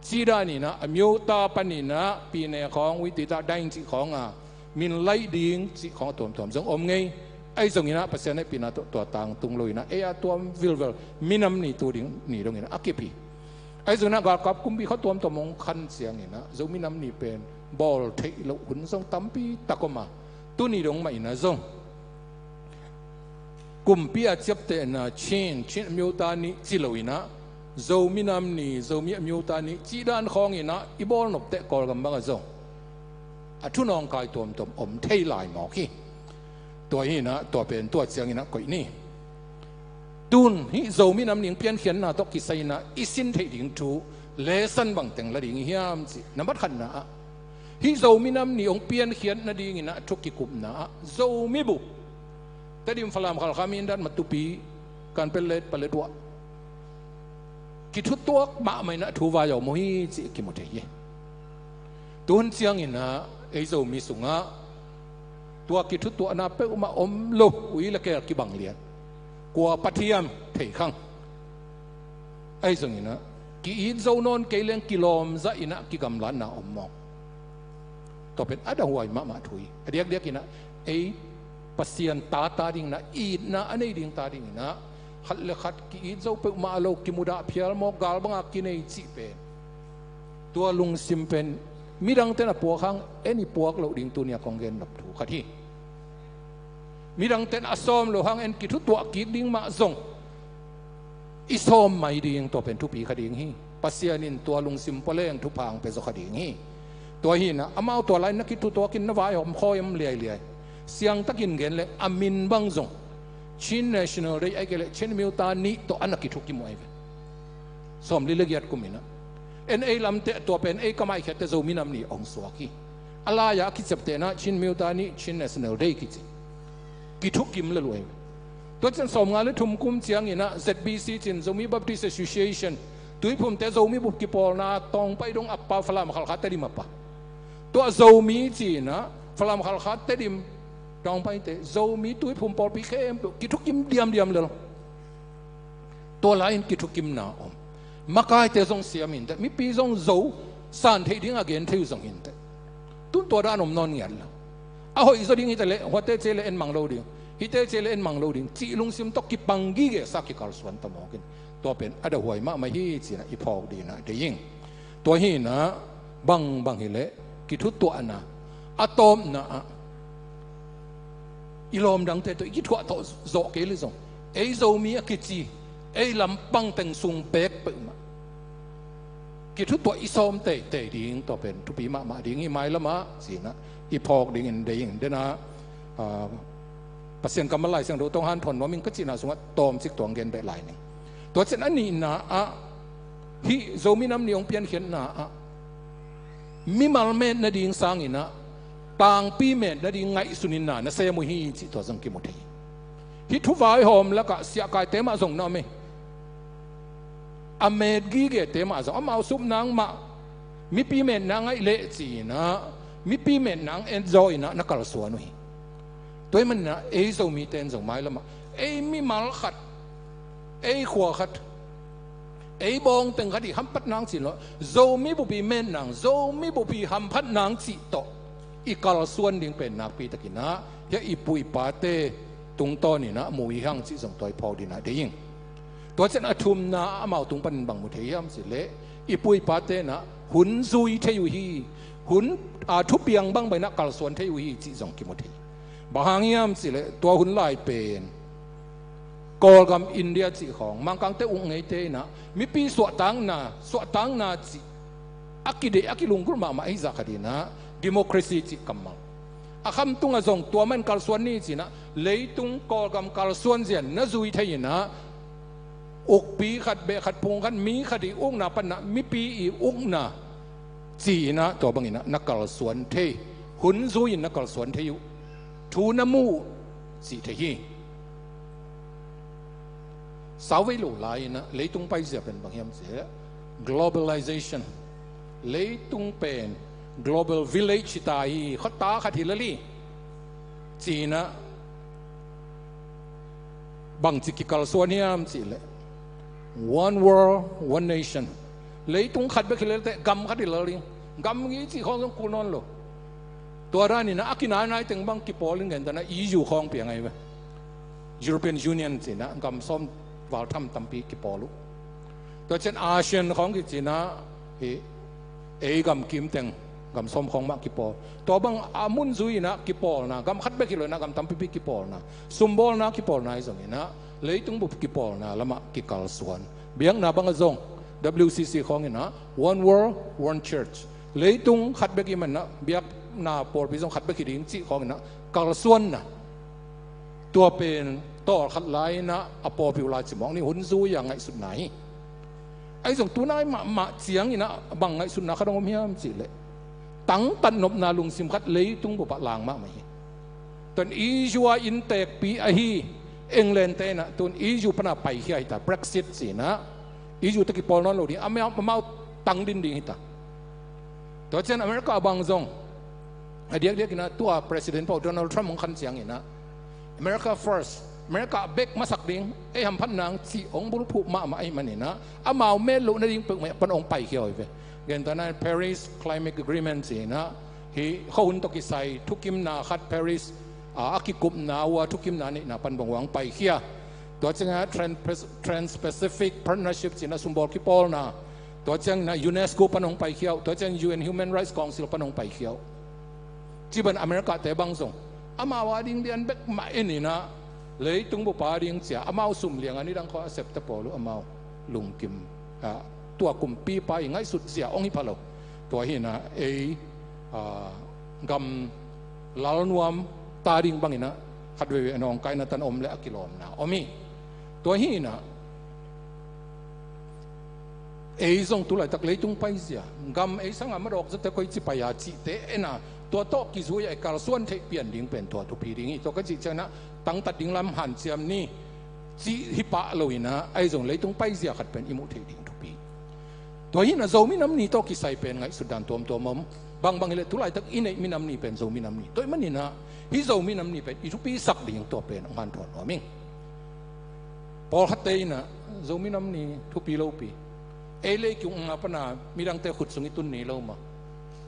cih dan inah a miuta paninah pine khawng Wit Tida Dai cih khawnga min laih ding cih khawng a tuamtuam zong om ngei. Ahi zonginah Pasian hehpihna tawh tua tangtung loinah ei a tuam vilvel minam ni tu ding ni donginah a kip hi. Ahi zongin ah galkap kumpi khat tuamtuam hong khan ciangin ah Zomi Nam Ni pen bawl theih loh hun zong tampi tak om a, tuni dong mah in ah zong kumpi a ciaptehna Chin, Chin အမျိုးသားနေ့ ci lo in ah Zomi Nam Ni, Zomi အမျိုးသားနေ့ cih dan khawng in ah i bawl nop teh Kawlgam bang ah zong a thu nawngkai tuamtuam om thei lai mawk hi. Tua hi in ah tua pen tua ciangin ah koih ni. Tun hih Zomi Nam Ni piankhiatna tawh kisai in ah i sin theih ding thu lesson bang teng la ding i hiam cih na mat khatna ah, hih Zomi Nam Ni hong piankhiat nadingin ah thu kikupna ah Zomi bup, Tedim, Falam, Khalkha, Mindat, Matupi, Kanpetlet, Paletwa kithutuak mahmah in ah thu vai a om uh hi cih kimu thei hi. Tuhun ciangin ah ei Zomi sungah tua kithutuahna peuhmah om lo, ui le keel kibang lian, kua pathiam thei khang. Ahi zongin ah ki-it zo nawn kei leng kilawm zah in ah kigamlatna om mawk. Tua pen a dahuai mahmah thu hi. A diakdiak in ah ei Pasian ta ta ding in ah, itna a nei ding ta ding in ah khat le khat ki-it zo peuhmah lo, kimudah phial mawk, gal banga kinei cih pen, tua lungsim pen midangte'n a puak hang en i puak loh ding tuni a kong gen nop thu khat hi. Midangte'n a sawm loh hang en kithutuah kik ding mah zong i sawm mai ding, tua pen thupi kha ding hi. Pasian in tua lungsim pua leng thupha hong pia zaw kha ding hi. Tua hi in ah amau tua lai-in na kithutuak in na vaihawm khawi om liailiai. Siangtakin gen leh a min bang zong Chin National Day ahih kei leh Chin အမျိုးသားနေ့ tawh a na kithukim uh ahi ve. Sawmli le giat kum in ah en ei lamte tua pen ei kamaihkhiatte Zomi Nam Ni hong suak hi. A lai-a a kiciaptehna Chin အမျိုးသားနေ့, Chin National Day kici, kithukim lel uh ahi ve. Tua ciang sawmnga le thum kum ciangin ah Z B C ci-in, Zomi Baptist Association, Tuiphumte Zomi bup kipawlna Tawngpai dong a pa, Falam, Khalkha, Tedim a pa, tua Zomi ci-in ah Falam, Khalkha, Tedim, Tawngpaite, Zomi Tuiphum pawlpi khempeuh kithukim diamdiam lel. Tua lai-in kithukimna om. Makaite zong siam inteh, mipi zong zo san theih ding a gen thei uh zong inteh. Tun tua dan om nawn ngiat lo. A hoih zaw ding hi ta leh, huate ci leh en mang lo ding, hite ci leh en mang lo ding cih lungsim tawh kipang gige sa, kikalsuan ta mawk in. Tua pen a dahuai mahmah hi ci-in ah i phawk ding in ah deih ing. Tua hi in ah bangbang hi leh kithutuahna a tawpna ah i lawm dangte tawh i kithuah tawh zawh kei leh zong, ei Zomi a kici ei lampang teng sung pek peuhmah kithutuah i sawm teitei ding, tua pen thupi mahmah ding hi. Mailam ah ci-in ah i phawk dingin deih ing. Dena, ah, Pasian kammal Lai Siangtho tawh hanthawn nuam ing ka cihna sungah tawmcik tua hong gen beh lai ning. Tua ciang a nihna ah hih Zomi Nam Ni hong piankhiatna ah mimal met nading sangin ah tangpi met nading ngaihsun in na na sem uh hi cih tua zong kimu thei hi. Hih thu vaihawm lakah siahkaite mah zong na om hi. A met gigete mah zong, amau sup nang mah mipi met nang ngaih leh ci-in ah mipi met nang en zaw in ah na kalsuan uh hi. Tua ahih manin ah ei Zomite in zong mailam ah ei mimal khat, ei khua khat, ei bawngteng khat i hamphat nang cih lo, Zomi bup i met nang, Zomi bup i hamphat nang cih tawh i kalsuan ding pen nakpi takin ah hih i pu i pate tungtawn in ah mu i hang cih zong tua i phawk ding in ah deih ing. Tua ciang a thumna ah amau tung panin bang mu thei hiam cih leh, i pu i pate in ah hun zui thei uh hi. Hun, a, thupiang bangbang in ah kalsuan thei uh hi cih zong kimu thei. Bang hang hiam cih leh tua hun lai pen Kawlgam India cih khawng Mangkangte uk ngeite in ah mipi suahtakna, suahtakna cih a kideih, a kilunggulh mahmah ahi zah khat in ah democracy cih kammal a khamtung ah zong tua mah in kalsuan ni ci-in ah leitung Kawlgam kalsuan zia na zui thei in ah ukpi khat, beh khat, phung khat, mi khat i ukna pan ah mipi i ukna ci-in ah tua bangin ah na kalsuan thei, hun zui-in na kalsuan thei uh, thu na mu uh cih thei hi. Sauvei lo lai-in ah leitung paizia pen bang hiam cih leh globalization. Leitung pen global village hi ta hi, khuata khat hi lel hi ci-in ah bangci kikalsuan hiam cih leh one world, one nation. Leitung khat bek hi lel teh gam khat hi lel ding. Gam i cih khawng zong kul nawn lo. Tua danin ah a kinainai teng bang kipawl in, gentehna E U khawng piang ahi ve. European Union ci-in ah gam sawm val tham tampi kipawl uh. Tua ciang ASEAN khawng kici inah, hih ei gam kim teng gam sawm khawng mah kipawl. Tua bang a mun zui inah kipawlna, gam khat bek hi lo inah gam tampipi kipawlna, sumbawlna kipawlna ahi zong inah, leitung bup kipawlna lamah kikalsuan. Biakna bang a zong, WCC khawng inah, One World, One Church. Leitung khat bek i hih man inah, biakna pawlpi zong khat bek hi ding cih khawng inah, kalsuanna. Tua pen tawlkhat lai inah a pawlpi uh lai ci mawk ni, hun zui a ngaihsutna hi. Ahi zong tunai mahmah ciang inah bang ngaihsutna khat hong om hiam cih leh, tangtat nopna lungsim khat leitung bup ah lang mahmah hi. Tua in EU a innteekpi ahi England te inah tu in EU pan a paikhia hi ta, Brexit ci inah, EU tawh kipawl nawn lo ding, amau, amau tang din ding hi ta. Tua ciang America a bang zong a diakdiak inah tua President pau Donald Trump hong khan ciang inah, America first, America bek masak ding, ei hamphat nang cih hong bulphuh mahmah ahih man inah, amau met loh nading peuhmah pan hong paikhia uh hi ve. Gentehna in Paris Climate Agreement ci inah, hih khuahun tawh kisai thukimna khat, Paris a, a kikupna uh a thukimna neihna pan bang uh a hong paikhia. Tua ciang inah Trans-, Trans-Pacific Partnership ci inah sumbawl kipawlna. Tua ciang inah UNESCO pan hong paikhia uh. Tua ciang UN Human Rights Council pan hong paikhia uh. Ci bang America te bang zong, amau a ding lian bek mah en inah, leitung bup a ding ci a amau sum liang a nidang khawng a septe pawl uh amau lungkim, a, tua kumpipa i ngaihsut zia hong hi pha lo. Tua hi inah ei, a, gam lalnuam ta ding bang inah khat veivei a nawngkaina tan om leh a kilawmna om hi. Tua hi inah ei zong tu laitak leitung paizia, gam ei sangah madawk zawte koici pai a cihte en a, tua tawh kizui a i kalsuan theih pian ding pen tua thupi ding hi. Tua ka cih ciang inah tangtat ding lam hanciam ni cih hi pah lo inah, ahi zong leitung paizia khat pen i muh theih ding thupi. Tua hi inah Zomi Nam Ni tawh kisai pen ngaihsut dan tuamtuam om. Bangbang hi leh tu laitak i neih minam ni pen Zomi Nam Ni. Tua ahih man inah hih Zomi Nam Ni pen i thupisak ding tua pen hong hanthawn nuam ing. Pawlkhatte inah Zomi Nam Ni thupi lopi, ei lei kiukna pan a midangte khut sung i tun ni lo mah.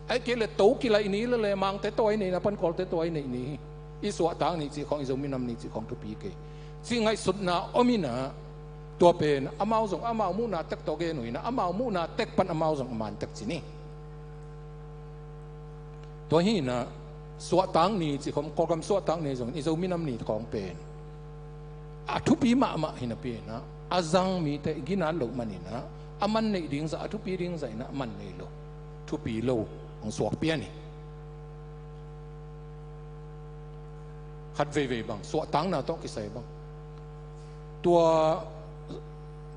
Ahih kei leh to kilaih ni lel leh Mangte tua i neihna pan Kawlte tua i neih ni hi. I suahtak ni cih khawng, i Zomi Nam Ni cih khawng thupi kei cih ngaihsutna om inah, tua pen amau zong amau muhna tek tawh gen uh inah, amau muhna tek pan amau zong a man tek ci ni. Tua hi inah suahtak ni cih khawng, Kawlgam suahtak ni zong, i Zomi Nam Ni khawng pen a thupi mahmah hi napi inah, a zang mite ginat loh man inah, a man neih ding zah, a thupi ding zah inah a man nei lo, thupi lo hong suak pian hi. Khat veivei bang, suahtakna tawh kisai bang, tua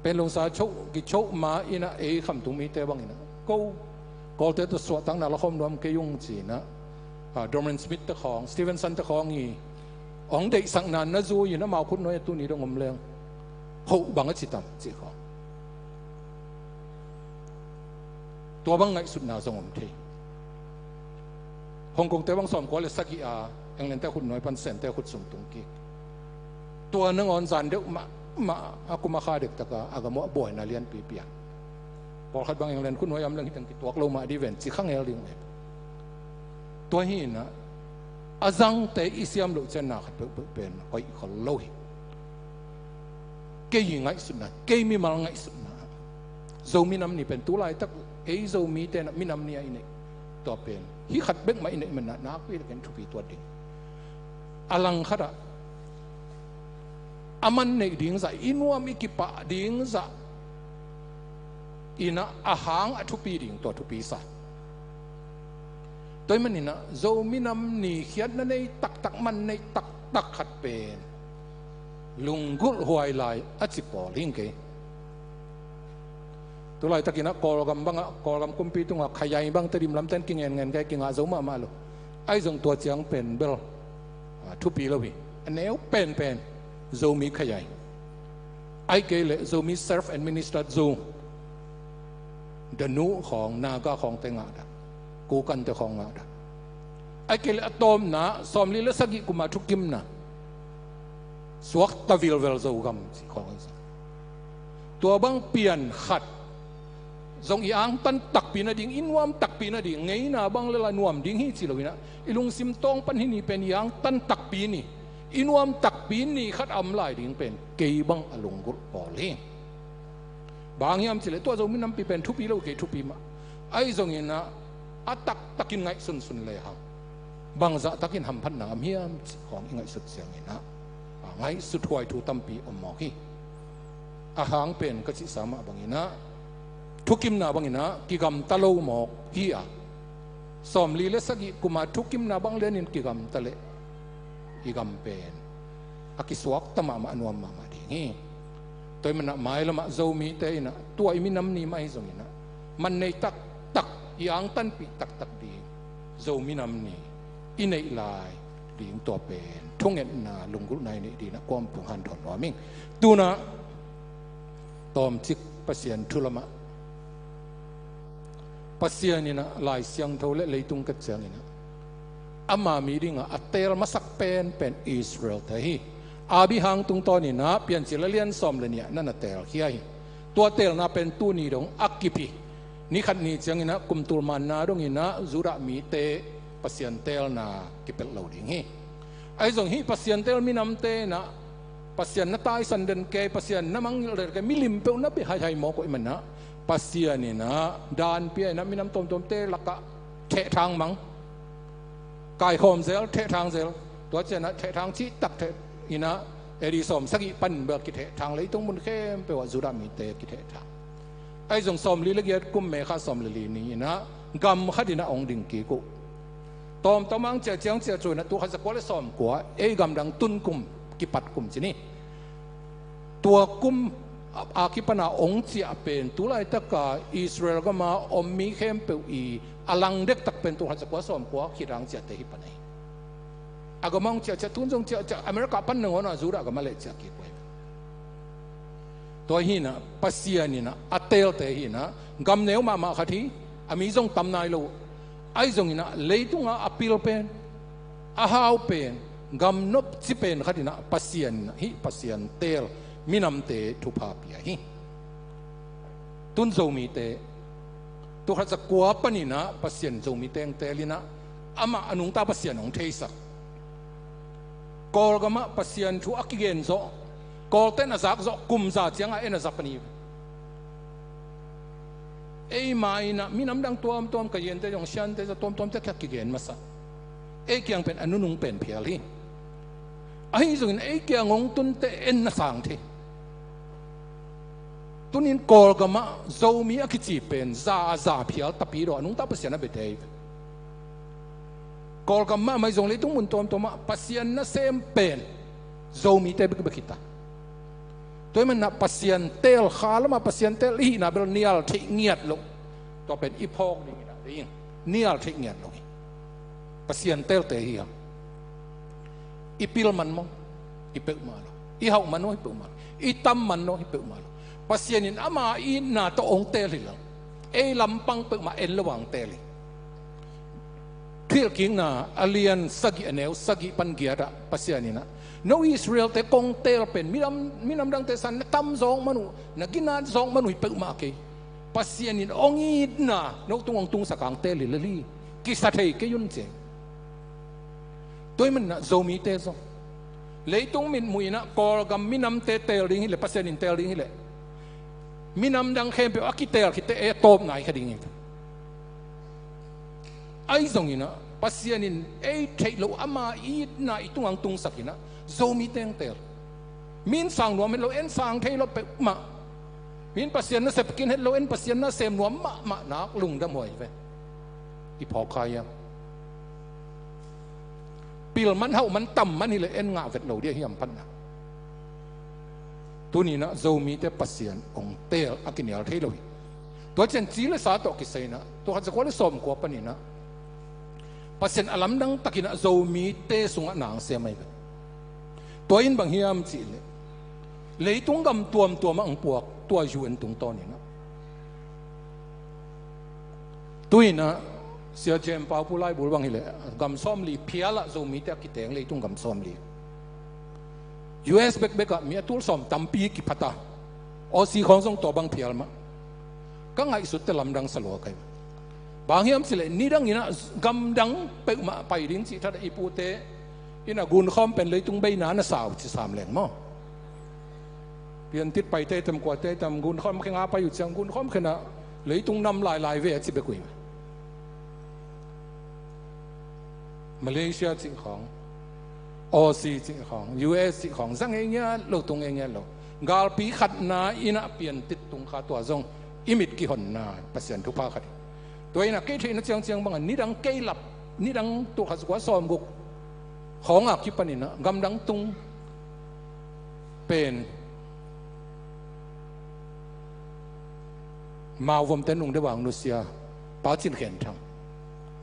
Panglong sa choh, kichoh ma inah ei khamtung mite bang inah, ko, Kawlte tawh suahtakna lakhawm nuam kei ung ci inah, a, Dorman Smith te khawng, Stevenson te khawng hi, hong deihsakna na zui inah amau khutnuai a tuni dong om leng, kho bang a ci tam cih khawng. Tua bang ngaihsutna zong om thei. Hong Kongte bang sawmkua leh sagih a Englandte khutnuai pan Sente khut sung tung kik. Tua nangawn zan deuh mahmah a kum a kha dektak a a gam uh ah buaina lianpi piang. Pawlkhat bang England khutnuai a om leng hih teng kituak lo mah ding ven ci kha ngel ding uh hi. Tua hi inah a zangte i siam loh ciang na khat peuhpeuh pen hoih khol lo hi. Kei i ngaihsutna, kei mimal ngaihsutna, Zomi Nam Ni pen tu laitak ei Zomite inah minam ni a i neih, tua pen hih khat bek mah i neih man inah nakpi takin thupi tuat ding. A langkhat ah a man neih ding zah, i nuam i kipah ding zah inah a hang a thupi ding tua thupi sa. Tua ahih man inah Zomi Nam Ni khiatna nei taktak, man neih taktak khat pen lunggulh huai lai a ci pawl hi ing kei. Tu laitak inah Kawlgam bangah, Kawlgam kumpi tungah khayai bang Tedim lamte in kingenngen kei, kingah zo mahmah lo. Ahi zong tua ciang pen bel, a, thupi lo hi. A neu penpen Zomi khayai, ahih kei leh Zomi self-administered zone, Danu khawng, Naga khawngte ngah dah, Kokante khawng ngah dah. Ahih kei leh a tawpna sawmli leh sagih kum a thukimna suakta vilvel Zogam cih khawng hi zong. Tua bang pian khat zong i angtan takpi nading, i nuam takpi nading, ngeina bang lel a nuam ding hi ci lo inah, i lungsim tawng pan hih ni pen i angtan takpi ni, i nuam takpi ni khat a om lai ding pen kei bang a lunggulh pawl hi. Bang hiam cileh tua Zomi nampi pen thupi lo kei, thupi mah. Ahi zonginah a taktakin ngaihsunsun lehang bangzah takin hamphatna om hiam cih khawng i ngaihsut cianginah a ngaihsut huai thu tampi om mawk hi. A hang pen ka cihsa mah banginah thukimna banginah kigamta lo mawk hi a, sawmli le sagih kuma thukimna bang lianin kigamta leh i gam pen a kisuakta mahmah, a nuam mahmah ding hi. Tua ahih manah mailamah Zomite inah tua i minam ni mah ahi zonginah man nei taktak, i angtanpih taktak ding Zo minam ni i neih lai ding tua pen thungetna, lunggulhna i neih dinah kuampung hanthawn nuam ing. Tunah tawmcik Pasian thu lamah, Pasian inah Lai Siangtho le leitung kat cianginah ama mi dingah a teel masak penpen Israelte hi. Abraham tungtawninah Piancil a lian sawm le nih ah na na teelkhia hi. Tua teelna pen tuni dong a kip hi. Ni khat ni cianginah kum tul manna donginah Judah mite Pasian teelna kipelh lo ding hi. Ahi zong hih Pasian teel minamte inah Pasian na taisan den kei, Pasian na mangngilh den kei, milim peuh na bia haihai mawk uh ahih manah Pasian inah dan pia inah minam tuamtuamte lakah thehthang mang, kaikhawm zel, thehthang zel. Tua cianah thehthang cihtak theh inah A D sawm sagih pan bel kithehthang, leitung mun khempeuh ah Judah mite kithehthang. Ahi zong sawmli le giat kum May kha sawm le li ni inah gam khat inah hong ding kik uh. Tawmtawm ang ciah ciang ciah cuinah tul khat zakua le sawmkua ei gamdang tun kum kipat kum ci ni. Tua kum a kipana hong ciah pen tu laitaka Israel gama om mi khempeuh i a lang dektak pen tul khat zakua sawmkua khit ang ciahte hi pan ahi. A gama hong ciahciah tun zong ciahciah America pan nangawn a Judah gama leh ciah kik uh ahi. Tua hinah Pasian inah a teelte hinah gam neu mahmah khat hi. A mi zong tam nai lo. Ahi zonginah leitungah a pil pen, a hau pen, gam nopci pen khat inah Pasian inah hih Pasian teel minamte thupha pia hi. Tun Zomite tul khat zakua paninah Pasian Zomite hong teel inah amah a nungta Pasian hong theisak. Kawlgamah Pasian thu a kigen zawh, Kawlten a zak zawh kum za ciangah en a za pan hi. Eima inah minam dang tuamtuam, Kayente zong, Siante zong tuamtuamte kiang kigen masa. Ei kiang pen a nunung pen phial hi. Ahi zongin ei kiang hong tunte en na sang thei. Tunin Kawlgamah Zomi a kici pen za a za phial tapi daw a nungta Pasian a biate hi. Kawlgam mahmah hi zong leitung mun tuamtuamah Pasian nasem pen Zomite bekbek hi ta. Tua ahih manah Pasian teel, kha lamah Pasian teel i hihna bel nial theih ngiat loh. Tua pen i phawk ding inah ding nial theih ngiat loh hi. Pasian teelte hi hang. I pil man maw? Hi peuhmah lo. I hauh man maw? Hi peuhmah lo. I tam man maw? Hi peuhmah lo. Pasian in ama itna tawh hong teel hi lo. Ei lampang peuhmah en lo hong teel hi. Thuhilhkikna a lian sagih a neu sagih pan giatah Pasian inah no Israelte kong teel pen minam, minam dangte san na tam zawk man uh, na ginat zawk man uh hi peuhmah kei. Pasian in hong itna no tung hong tungsak hong teel hi lel hi. Kisa thei kei un ci. Tua ahih manah Zomite zong leitung mitmuh inah Kawlgam minamte teel ding hileh, Pasian in teel ding hileh minam dang khempeuh a kiteel khitte ei a tawp nai kha ding hi. Ahi zonginah Pasian in ei theih loh ama itna i tungah hong tungsak inah Zomite hong teel. Min sang nuam het lo, en sang thei lo peuhmah. Min Pasian nasep kin het lo, en Pasian nasem nuam mahmah nak lungdam huai ve. I phawk kha hiam? Pil man hauh man tam man hileh en ngah vet lo dih a hiam phatna. Tuninah Zomite Pasian hong teel a kinial thei lo hi. Tua cian ci le sa tawh kisai inah tul khat zakua le sawmkua paninah Pasian a lamdang takinah Zomite sungah na hong sem ahi ve. Tua in bang hiam cihleh leitung gam tuamtuamah hong puak tua U N tungtawninah. Tuinah Sia Jem Pau Pu Lai Bul bang hileh gam sawmli phialah Zomite a kiteng leitung gam sawmli. U S bekbekah mi a tul sawm tampi kiphata. Aussie khawng zong tua bang phial mah. Ka ngaihsutte lamdang sa lua kai. Bang hiam cileh nidang inah gamdang peuhmah pai ding cih thatah i pute inah gunkhawm pen leitung beina na sau ci sam leng maw? Piantit paite tam, kuate tam, gunkhawm khen a pai uh ciang gunkhawm khen ah leitung nam lailai ve a ci bek uh hi. Malaysia cih khawng, Aussie cih khawng, U S cih khawng zang ei ngiat lo, tung ei ngiat lo. Galpi khatna in ah piantit tung kha, tua zong i mit kihonna Pasian thupha khat hi. Tua in ah kei theihna ciangciang bangah nidang kei lap, nidang tul khat za kua sawmguk khawng a kipan in ah gamdang tung pen Mao vomte nung deuh a nusia Pa Cin Khen Thang,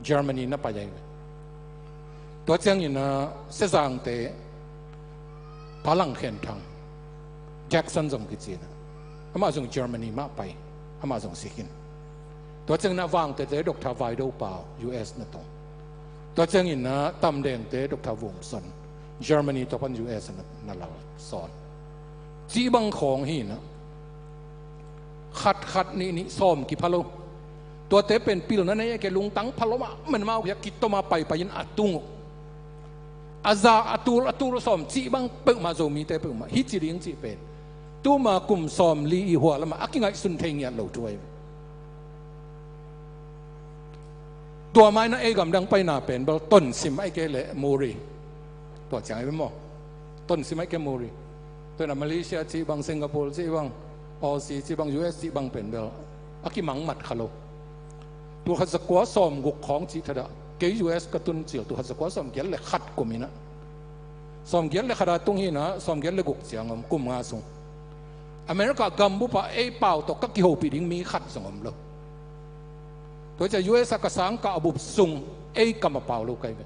Germany na pai ahi ve. Tua ciangin ah Sezangte Pa Lang Khen Thang, Jackson zong kici in ah, amah zong Germany mah pai, amah zong si khin. Tua ciangin ah Vangtete Doctor Vai Do Pau, U S na tung. Tua ciangin ah Tamdengte Doctor Vum Son, Germany tua pan U S na, na lal sawn. Cih bang khawng hi in ah khat khat nih nih sawm kipha lo. Tuate pen pilna nei a, kei lungtang pha lo mahmah, amau kiang kitom a paipai in a tung uh. A za, a tul, a tul sawm cih bang peuhmah, Zomite peuhmah hi ci ding cih pen tuma kum sawmli i hua lamah a kingaihsun thei ngiat lo thu ahi. Tua mai na ei gamdang paina pen bel tonsim ai kei le muri. Tua ciang ai maw? Tonsim ai kei muri. Tua na Malaysia cih bang, Singapore cih bang, Aussie cih bang, U S cih bang pen bel a kimangmat kha lo. Tul khat za kua sawmguk khawng cih thadah kei U S ka tun cil tul khat za kua sawmgiat le khat kum in ah, sawmgiat le khat a tung hi in ah, sawmgiat le guk ciang om, kum nga sung America gambup ah ei pau tawh ka kihopih ding mi khat zong om lo. Tua ciang U S a ka sangkah bup sung ei kam a pau lo ka hi ve.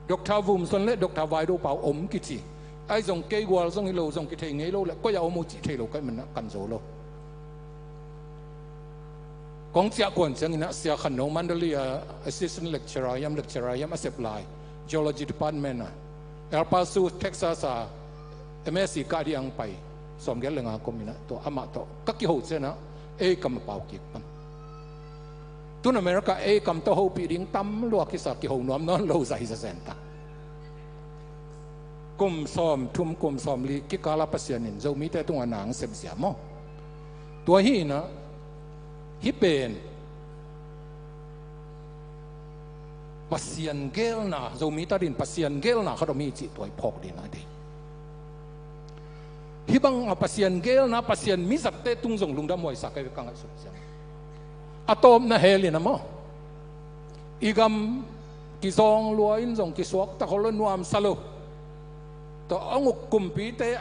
Doctor Vum Son le Doctor Vai Do Pau om kici. Ai zong kei gual zong hi lo, zong kithei ngei lo le koi a om uh cih thei lo ka hih man ah kan zo lo. Kong ciah kuan ciangin ah Sia Khan No, Mandalay a assistant lecturer hiam, lecturer hiam a sep lai, geology department a, El Paso, Texas a M S C kah ding a pai, sawmgiat le nga kum in ah tua amah tawh ka kiho ciang ah ei kam a pau kik pan. Tun America ei kam tawh hopih ding tam lua kisa, kiho nuam nawn lo zai zazen ta. Kum sawmthum, kum sawmli kikal a Pasian in Zomite tungah na hong sepzia maw? Tua hi in ah, hih pen Pasian geelna, Zomi ta dingin Pasian geelna khat om hi cih tua i phawk dingin a deih. Hih bang a Pasian geelna, Pasian mizatte tung zong lungdam huaisa ka hi ve, ka ngaihsut ciang. A tawpna hell in ah maw, i gam kizawng lua in zong kisuakta khol lo, nuamsa lo. Tua hong uk kumpite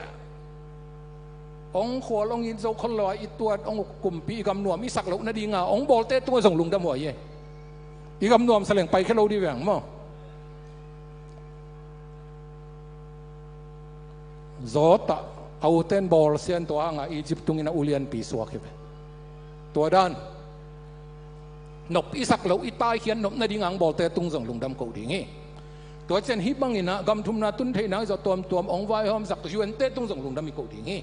hong khual hong it zo khol lo a, i tuat hong uk kumpi, i gam nuam i sak loh nadinga hong bawlte tungah zong lungdam huai hi. I gam nuamsa leng paikhia lo ding veng maw? Zawtah a uten bawlsian, tua hanga Egypt tungin a ulianpi suak hi ve. Tua dan nop i sak loh, i taikhiat nop nadinga hong bawlte tung zong lungdam koh ding hi. Tua ciang hih bangin ah gam thumna tun theihna i zawh tuamtuam hong vaihawmsak U N te tung zong lungdam i koh ding hi.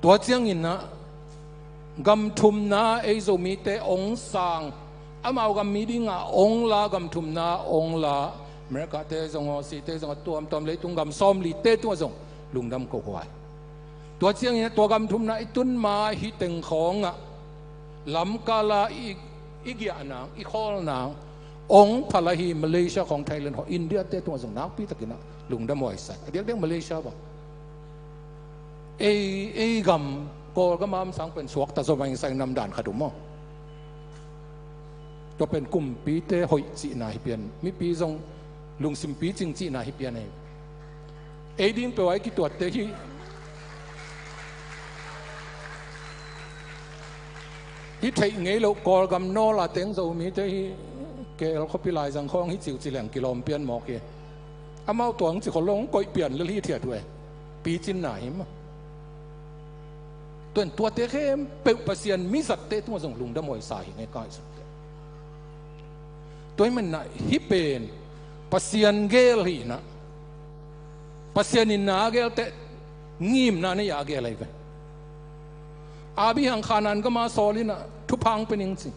Tua ciangin ah gam thumna ei Zomite hong sang, amau gam mi dinga hong la, gam thumna hong la America te zong, Aussie te zong, a tuamtuam leitung gam sawmli te tungah zong lungdam koh huai. Tua ciangin ah tua gam thumna i tun ma hih teng khawngah lamkala i, i giahna, i khawlna hong pha lai hi. Malaysia khawng, Thailand khawng, India te tungah zong nakpi takin ah lungdam huaisa. A diakdiak Malaysia bang, ei, ei gam, Kawlgam a om sang pen suakta zaw mah ing sa ing, nam dan khat uh maw. Tua pen kumpite hoih cihna hi pian, mipi zong lungsim picing cihna hi pian ei. Ei ding peuh a i kituatte hi. Hi theih ngei loh Kawlgam nawl a teng Zomite hi, K L khuapi laizang khawng hi ciuci leng kilawm pian mawk hi. Amau tuang ci khol lo, hong koih pian lel hi thiat uh e. Picinna hi maw. Tua in tuate khempeuh Pasian mizatte tungah zong lungdam huaisa hi ngei, ka ngaihsut. Tua hi manah hih pen Pasian geel hi inah, Pasian in na a geelteh ngimna nei a geel ahi ve. Abraham Kanaan gama sawl inah thupha hong pia ning ci.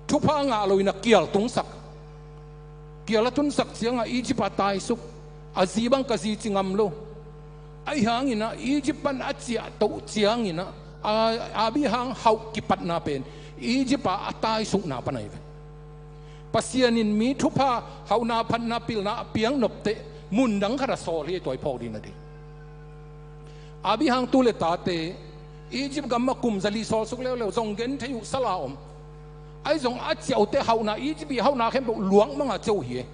Thupha ngah lo inah kial tungsak. Kial a tunsak ciangah Egypt ah taisuk. A zi bang ka zi ci ngam lo. Ahi hangin ah Egypt pan a ciahtoh ciangin ah, a, Abraham hauh kipatna pen Egypt ah a taisukna pan ahi ve. Pasian in mi thupha, hauhna, phatna, pilna a piak nopteh mundang khat ah sawl hi, tua i phawk ding a deih. Abraham tu le tate Egypt gam ah kum zali sawlsuk leuleu, zong genthei uh sala om. Ahi zong a ciah uhteh hauhna, Egypt i hauhna khempeuh luak manga ciah uh hi.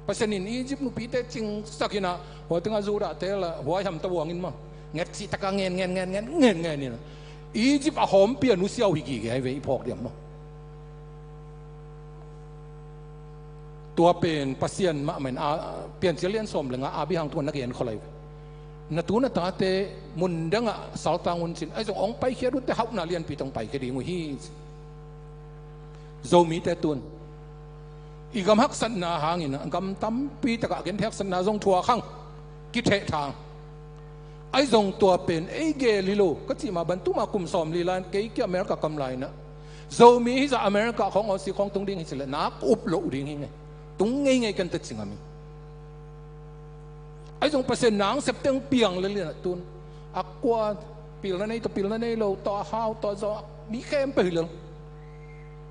Pasian in Egypt nupite cingsak in ah, hua tengah Judahte la huai hamta uang in maw, nget cihtak a ngen ngen ngen ngen ngen ngen in ah Egypt a hawmpi a nusia uh hi gige ahi ve, i phawk diam maw. Tua pen Pasian mahmah in a, Piancil lian sawm le nga, Abraham tungah na gen khol ahi ve. Na tu na tate mundang ah saltang un cin, ahi zong hong paikhiat uhteh hauhna lianpi tawh hong paikhia ding uh hi. Zomite tun i gam haksatna hangin ah gam tampi takah genthei haksatna zong thuak hang, kithehthang. Ahi zong tua pen ei gel hi lo, ka cih mah bang tuma kum sawmli lai-in kei kia America kam lai-in ah, Zomi hizah America khawng, Aussie khawng tung ding hi cileh nak up loh ding hi ngei. Tung ngeingei kan teh ci ngam hi. Ahi zong Pasian nang septeng piang lel in ah tun a kua, pilna nei tawh pilna nei lo, tua hau tua zaw, mi khempeuh hi lel.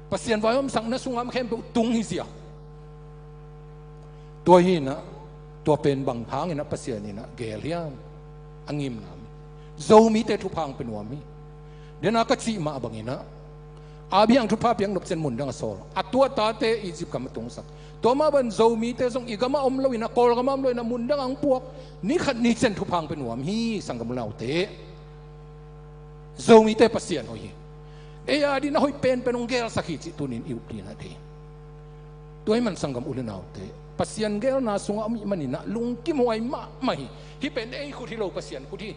Pasian vaihawmsakna sungah khempeuh tung hi zia. Tua hi in ah, tua pen bang hangin ah Pasian in ah gel hiam? A ngimna mi, Zomite thupha hong pia nuam hi. Dena ka cih mah bangin ah, Abraham thupha piak nop ciang mundang a sawl, a tu a tate Egypt gam a tungsak. Tua mah bang Zomite zong i gam ah om lo in ah, Kawlgam ah om lo in ah mundang ah hong puak, ni khat ni ciang thupha hong pia nuam hi, sanggam u le naute. Zomite Pasian hoih hi. Ei a ding a hoih penpen hong gelsak hi cih tunin i up ding a deih. Tua ahih man sanggam u le naute, Pasian gelna sungah om i hih manin ah lungkimhuai mahmah hi. Hih pen ei khut hi lo, Pasian khut hi.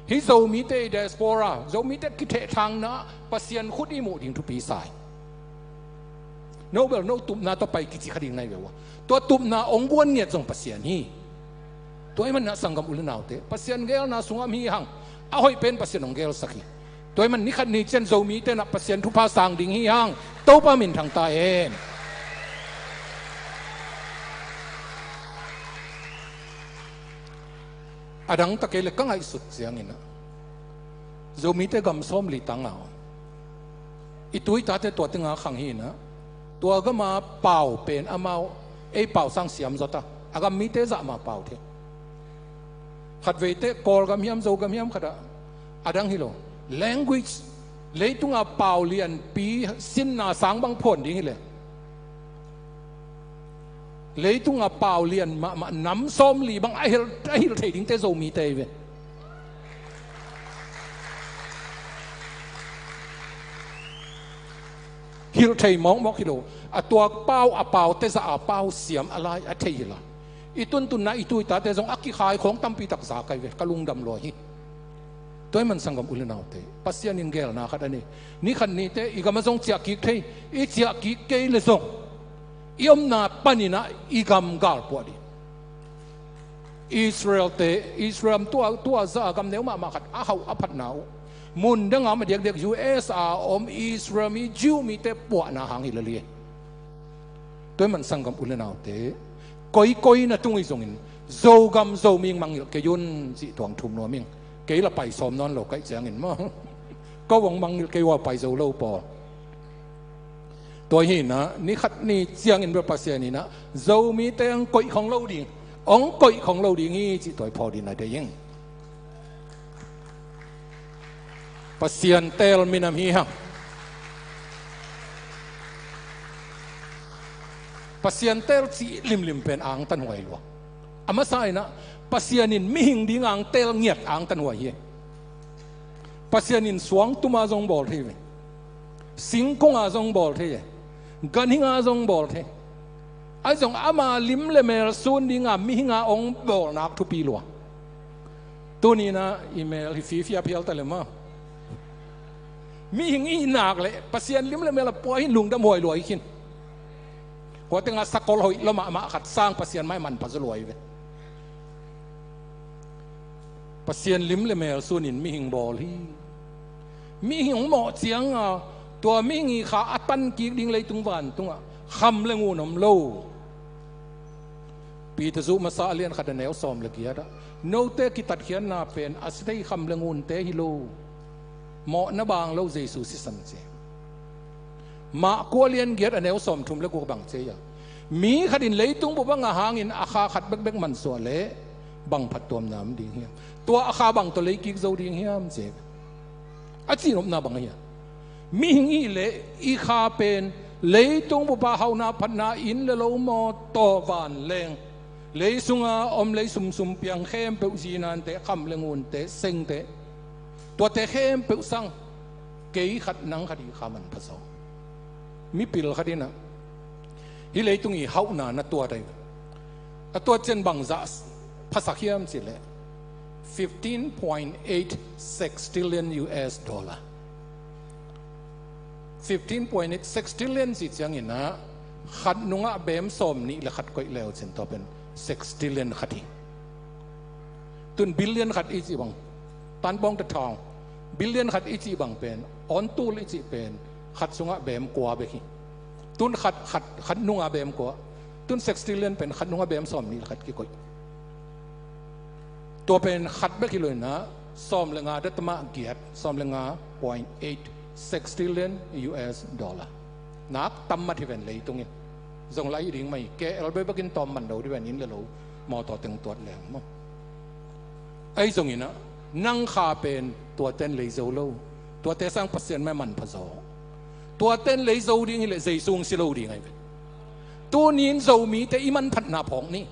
Hih Zomite i diaspora, Zomite kithehthangna ah Pasian khut i muh ding thupi sa hi. No bel no tupna tawh pai kici kha ding na hi ve ua. Tua tupna hong guan ngiat zong Pasian hi. Tua ahih manin ah sanggam u le naute, Pasian gelna sungah om hi hang, a hoih pen Pasian hong gelsak hi. Tua ahih man ni khat ni ciang Zomite in ah Pasian thupha sang ding hi hang, Topa min thang ta hen. A dang ta kei leh ka ngaihsut ciangin ah, Zomite gam sawmli tang a om. I tu i tate tua teng a khang hi in ah, tua gam a pau pen amau ei pau sang siam zaw ta, a gam mite zah mah pau thei. Khatvei teh Kawlgam hiam, Zogam hiam khat ah, a dang hi lo. Language, leitung a pau lianpi sinna sang bang phuan ding hi leh, leitung a pau lian mahmah nam sawmli bang a hilh, a hilh thei dingte Zomite hi ve. Hilh thei mawkmawk hi lo. A tua pau, a paute zah a pau siam a lai a thei hi la. I tuntunna i tu i tate zong a kikhai khawng tampi tak za ka hi ve, ka lungdam lua hi. Tua ahih man sanggam u le naute, Pasian in gelna khat a nei. Ni khat nite i gam ah zong ciah kik thei, i ciah kik kei leh zong i omna panin ah i gam galpuah ding. Israelte, Israel tua, tua zah a gam neu mahmah khat a hauh a phatna uh, mundang a om a diakdiak U S a om Israel mi, Jew mite puahna hang hi lel hi. Tua ahih man sanggam u le naute, koikoi na tung uh hi zongin Zogam Zoming mangngilh kei un cih tuang thum nuam ing. Kei la pai sawm nawn lo ka hih ciangin maw, ko hong mangngilh kei ua pai zo lo pawl. Tua hi in ah, ni khat ni ciangin bel Pasian in ah Zomite hong koih khong lo ding, hong koih khong lo ding hi cih tua i phawk ding a deih ing. Pasian teel minam hi hang. Pasian teel cih limlim pen angtanhuai lua. A masa in ah, Pasian in mihing ding a hong teel ngiat angtanhuai hi. Pasian in suang tum a zong bawl thei ve. Singkung a zong bawl thei e. Ganhing a zong bawl thei. Ahi zong ama lim le mel sun ding a mihing a hong bawlnak thupi lua. Tuni in ah i mel hi fifia phial ta le maw. Mihing i hih nak leh Pasian lim le mel a pua hi in lungdamhuai lua hi khin. Kua teng a sakol hoih lua mahmah khat sang Pasian mai manpha zaw lua hi ve. Pasian lim le mel sun in mihing bawl hi. Mihing hong mawh ciang a, tua mihing i kha a tan kik ding leitung vantung ah kham le ngun om lo. Peter zuh masa a lian khat a neu sawm le giat ah, note kitatkhiatna pen a si thei kham le ngunte hi lo, mawhna bang lo Jesu sisan ci. Marku a lian giat a neu sawm thum le guk bang ci a, mi khat in leitung bup a ngah hangin a kha khat bekbek mansuah leh bang phattuamna om ding hiam? Tua a kha bang tawh lei kik zo ding hiam ci. A cihnopna bang ahi a, mihing i hih leh i kha pen leitung bup a hauhna phatna inn le lo, mawtaw, vanleng, lei sunga om lei sumsum piang khempeuh, zinante, kham le ngunte, sengte, tuate khempeuh sang kei khat nang khat i kha manpha zaw. Mipil khat in ah hih leitung i hauhna na tuat ahi. A tuat ciang bangzah phasak hiam cih leh fifteen point eight sextillion U S dollar. Fifteen point eight sextillion cih ciangin ah khat nungah beem sawm nih le khat koih leu cin tua pen sextillion khat hi. Tun billion khat i cih bang, tanpawng ta thawng, billion khat i cih bang pen, awntul i cih pen khat sungah beem kua bek hi. Tun khat, khat, khat nungah beem kua. Tun sextillion pen khat nungah beem sawm nih le khat kikoih. Tua pen khat bek hi lo in ah sawm le nga datama giat, sawm le nga point eight sextillion U S dollar. Nak tam mat hi ven leitung in. Zong lai ding mai, K L bekbekin tawm man lo dih ven, inn le lo, mawtaw teng tuat leng maw. Ahi zongin ah nang kha pen tuate'n lei zo lo. Tuate sang Pasian mai manpha zaw. Tuate'n lei zo ding hi leh Jesu hong si lo ding ahi ve. Tuni-in Zomite i manphatna phawk ni.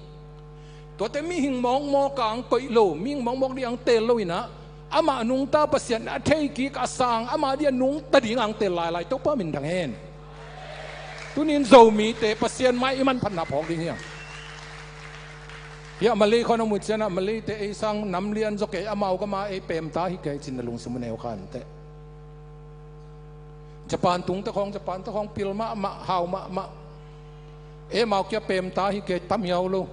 Tuate mihing mawkmawk a hong koih lo, mihing mawkmawk ding a hong teel lo in ah, amah nungta Pasian a thei kik a sang, amah ding a nungta ding a hong teel lailai Topa minthang hen. Tuni-in Zomite Pasian mai i manphatna phawk ding hi hang. Hiah Malay khawng na muh ciangin ah, Malayte ei sang nam lian zaw kei, amau gam a ei pemta hi kei cin na lungsim uh neu kha inteh. Japan tungte khawng, Japante khawng pil mahmah, hau mahmah. Ei amau kia pemta hi kei, tam hiau lo.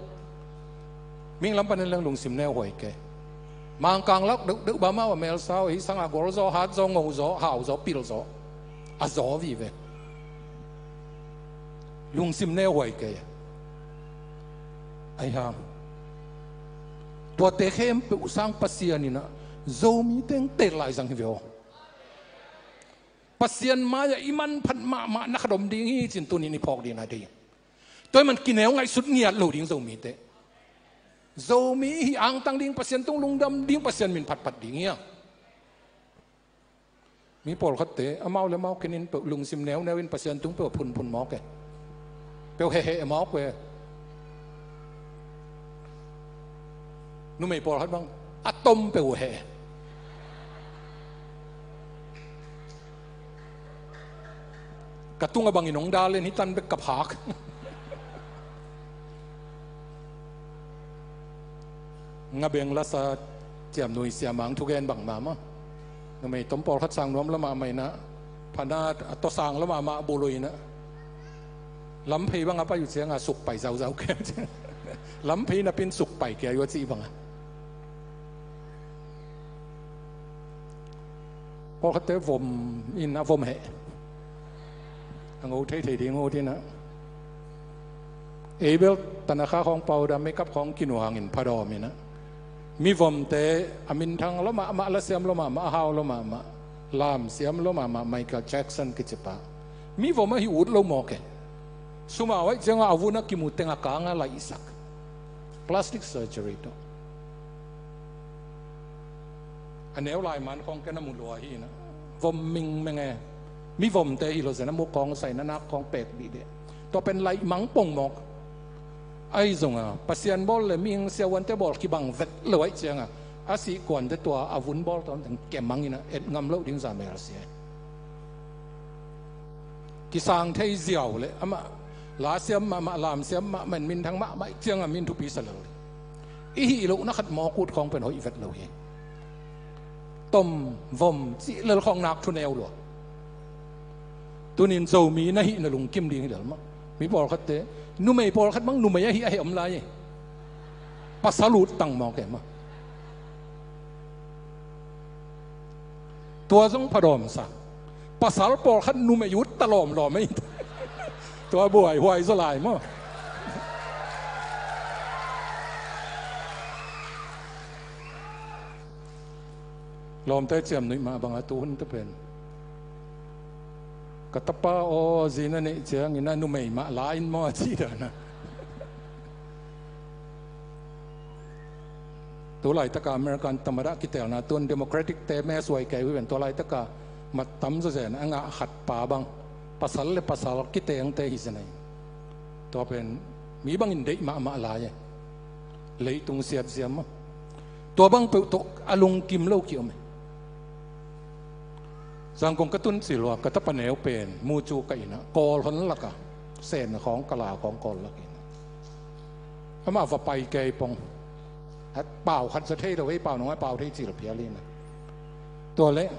Mihing lam panin leng lungsim neu huai kei. Mangkang lak deuhdeuh bang amau a melsa uh, hih sanga gol zaw, hat zaw, ngo zaw, hau zaw, pil zaw. A zaw vive. Lungsim neu huai kei. Ahi hang, tuate khempeuh sang Pasian in ah Zomite hong teel lai zang hi ve aw. Pasian mai-ah i manphat mahmah na khat om ding hi cin tuni-in i phawk ding a dei. Tua ahih man kineu ngaihsut ngiat lo ding Zomite. Zomi i hih angtang ding, Pasian tung lungdam ding, Pasian min phatphat ding hi hang. Mi pawlkhatte amau le amau kinin peuh lungsim neuneu in Pasian tung peuh a phunphun mawk e. Peuh heheh mawk ve. Numei pawlkhat bang a tom peuh uh heh. Ka tungah bangin hong dal in hih tan bek ka phak. Ngabeng lasa ciamnuih siamang thugen bangmah maw. Numei tom pawlkhat sang nuam lua mahmah in ah, phanat a tawsang lua mahmah, buluh in ah. Lamphei bang a pai uh ciangah sukpai zauzau kei. Lamphei napin sukpai kei uh a cih bangah. Pawlkhatte vom in a vom heh. A ngo theithei ding uh ding ah. Ei bel tanakha khawng pau da, makeup khawng kinuang in phadawm in ah. Mivomte a minthang lua mahmah, lasiam lua mahmah, a hau lua mahmah, lamsiam lua mahmah, Michael Jackson kici pa. Mivom ahi ut lo mawk e. Sum a hoih ciangah a vun a kimu teng a kang a laihsak. Plastic surgery tawh. A neu lai man khawng ken a mu lua hi in ah. Vom mingmeng e. Mivomte hi lo zen a mu khawng sai, na nak khawng pek dihdih. Tua pen laihmang pong mawk. Ahi zongah Pasian bawl le mihing siavuante bawl kibang vet lo ahih ciangah, a sihkuante tua a vun bawl tawntung kemang in ah et ngam loh ding za mel sia. Kisang thei ziau le amah lasiam mahmah, lamsiam mahmah in minthang mahmah ahih ciangah min thupi sa lel ding. I hih lohna khat mawk ut khawng pen hoih vet lo hi. Tom vom cih lel khawng nak thuneu lua. Tunin Zomi na hih na lungkim ding hi lel mah. Mi pawlkhatte, numei pawlkhat bang numei ahi a heh om lai e. Pasal ut tang mawk e mah. Tua zong phadawmsa. Pasal pawlkhat numei ut ta lawmlawm ei. Tua buaihuai zaw lai maw. Lawmte ciamnuih mah banga tu hunte pen ka tapa aw, zi na neih ciangin a numei mah la in maw a ci dan a. Tu laitaka American tamada kitelna tun Democratic te me suai kei uh hi ven. Tua laitaka mat tam zawzen a ngah khat pa bang pasal le pasal kitengte hi zen ahi. Tua pen mi bangin deih mahmah lai e. Leitung siatzia maw. Tua bang peuh tawh a lungkim lo ki-om e. Zangkong ka tun cil ua ka tapa neu pen mucu ka inn ah Kawl hon laka Sen khawng, Kala khawng Kawl lak inn ah amah va pai kei pong. A pau khat za thei lo, ei pau nong a pau thei cil phial inn ah. Tua leh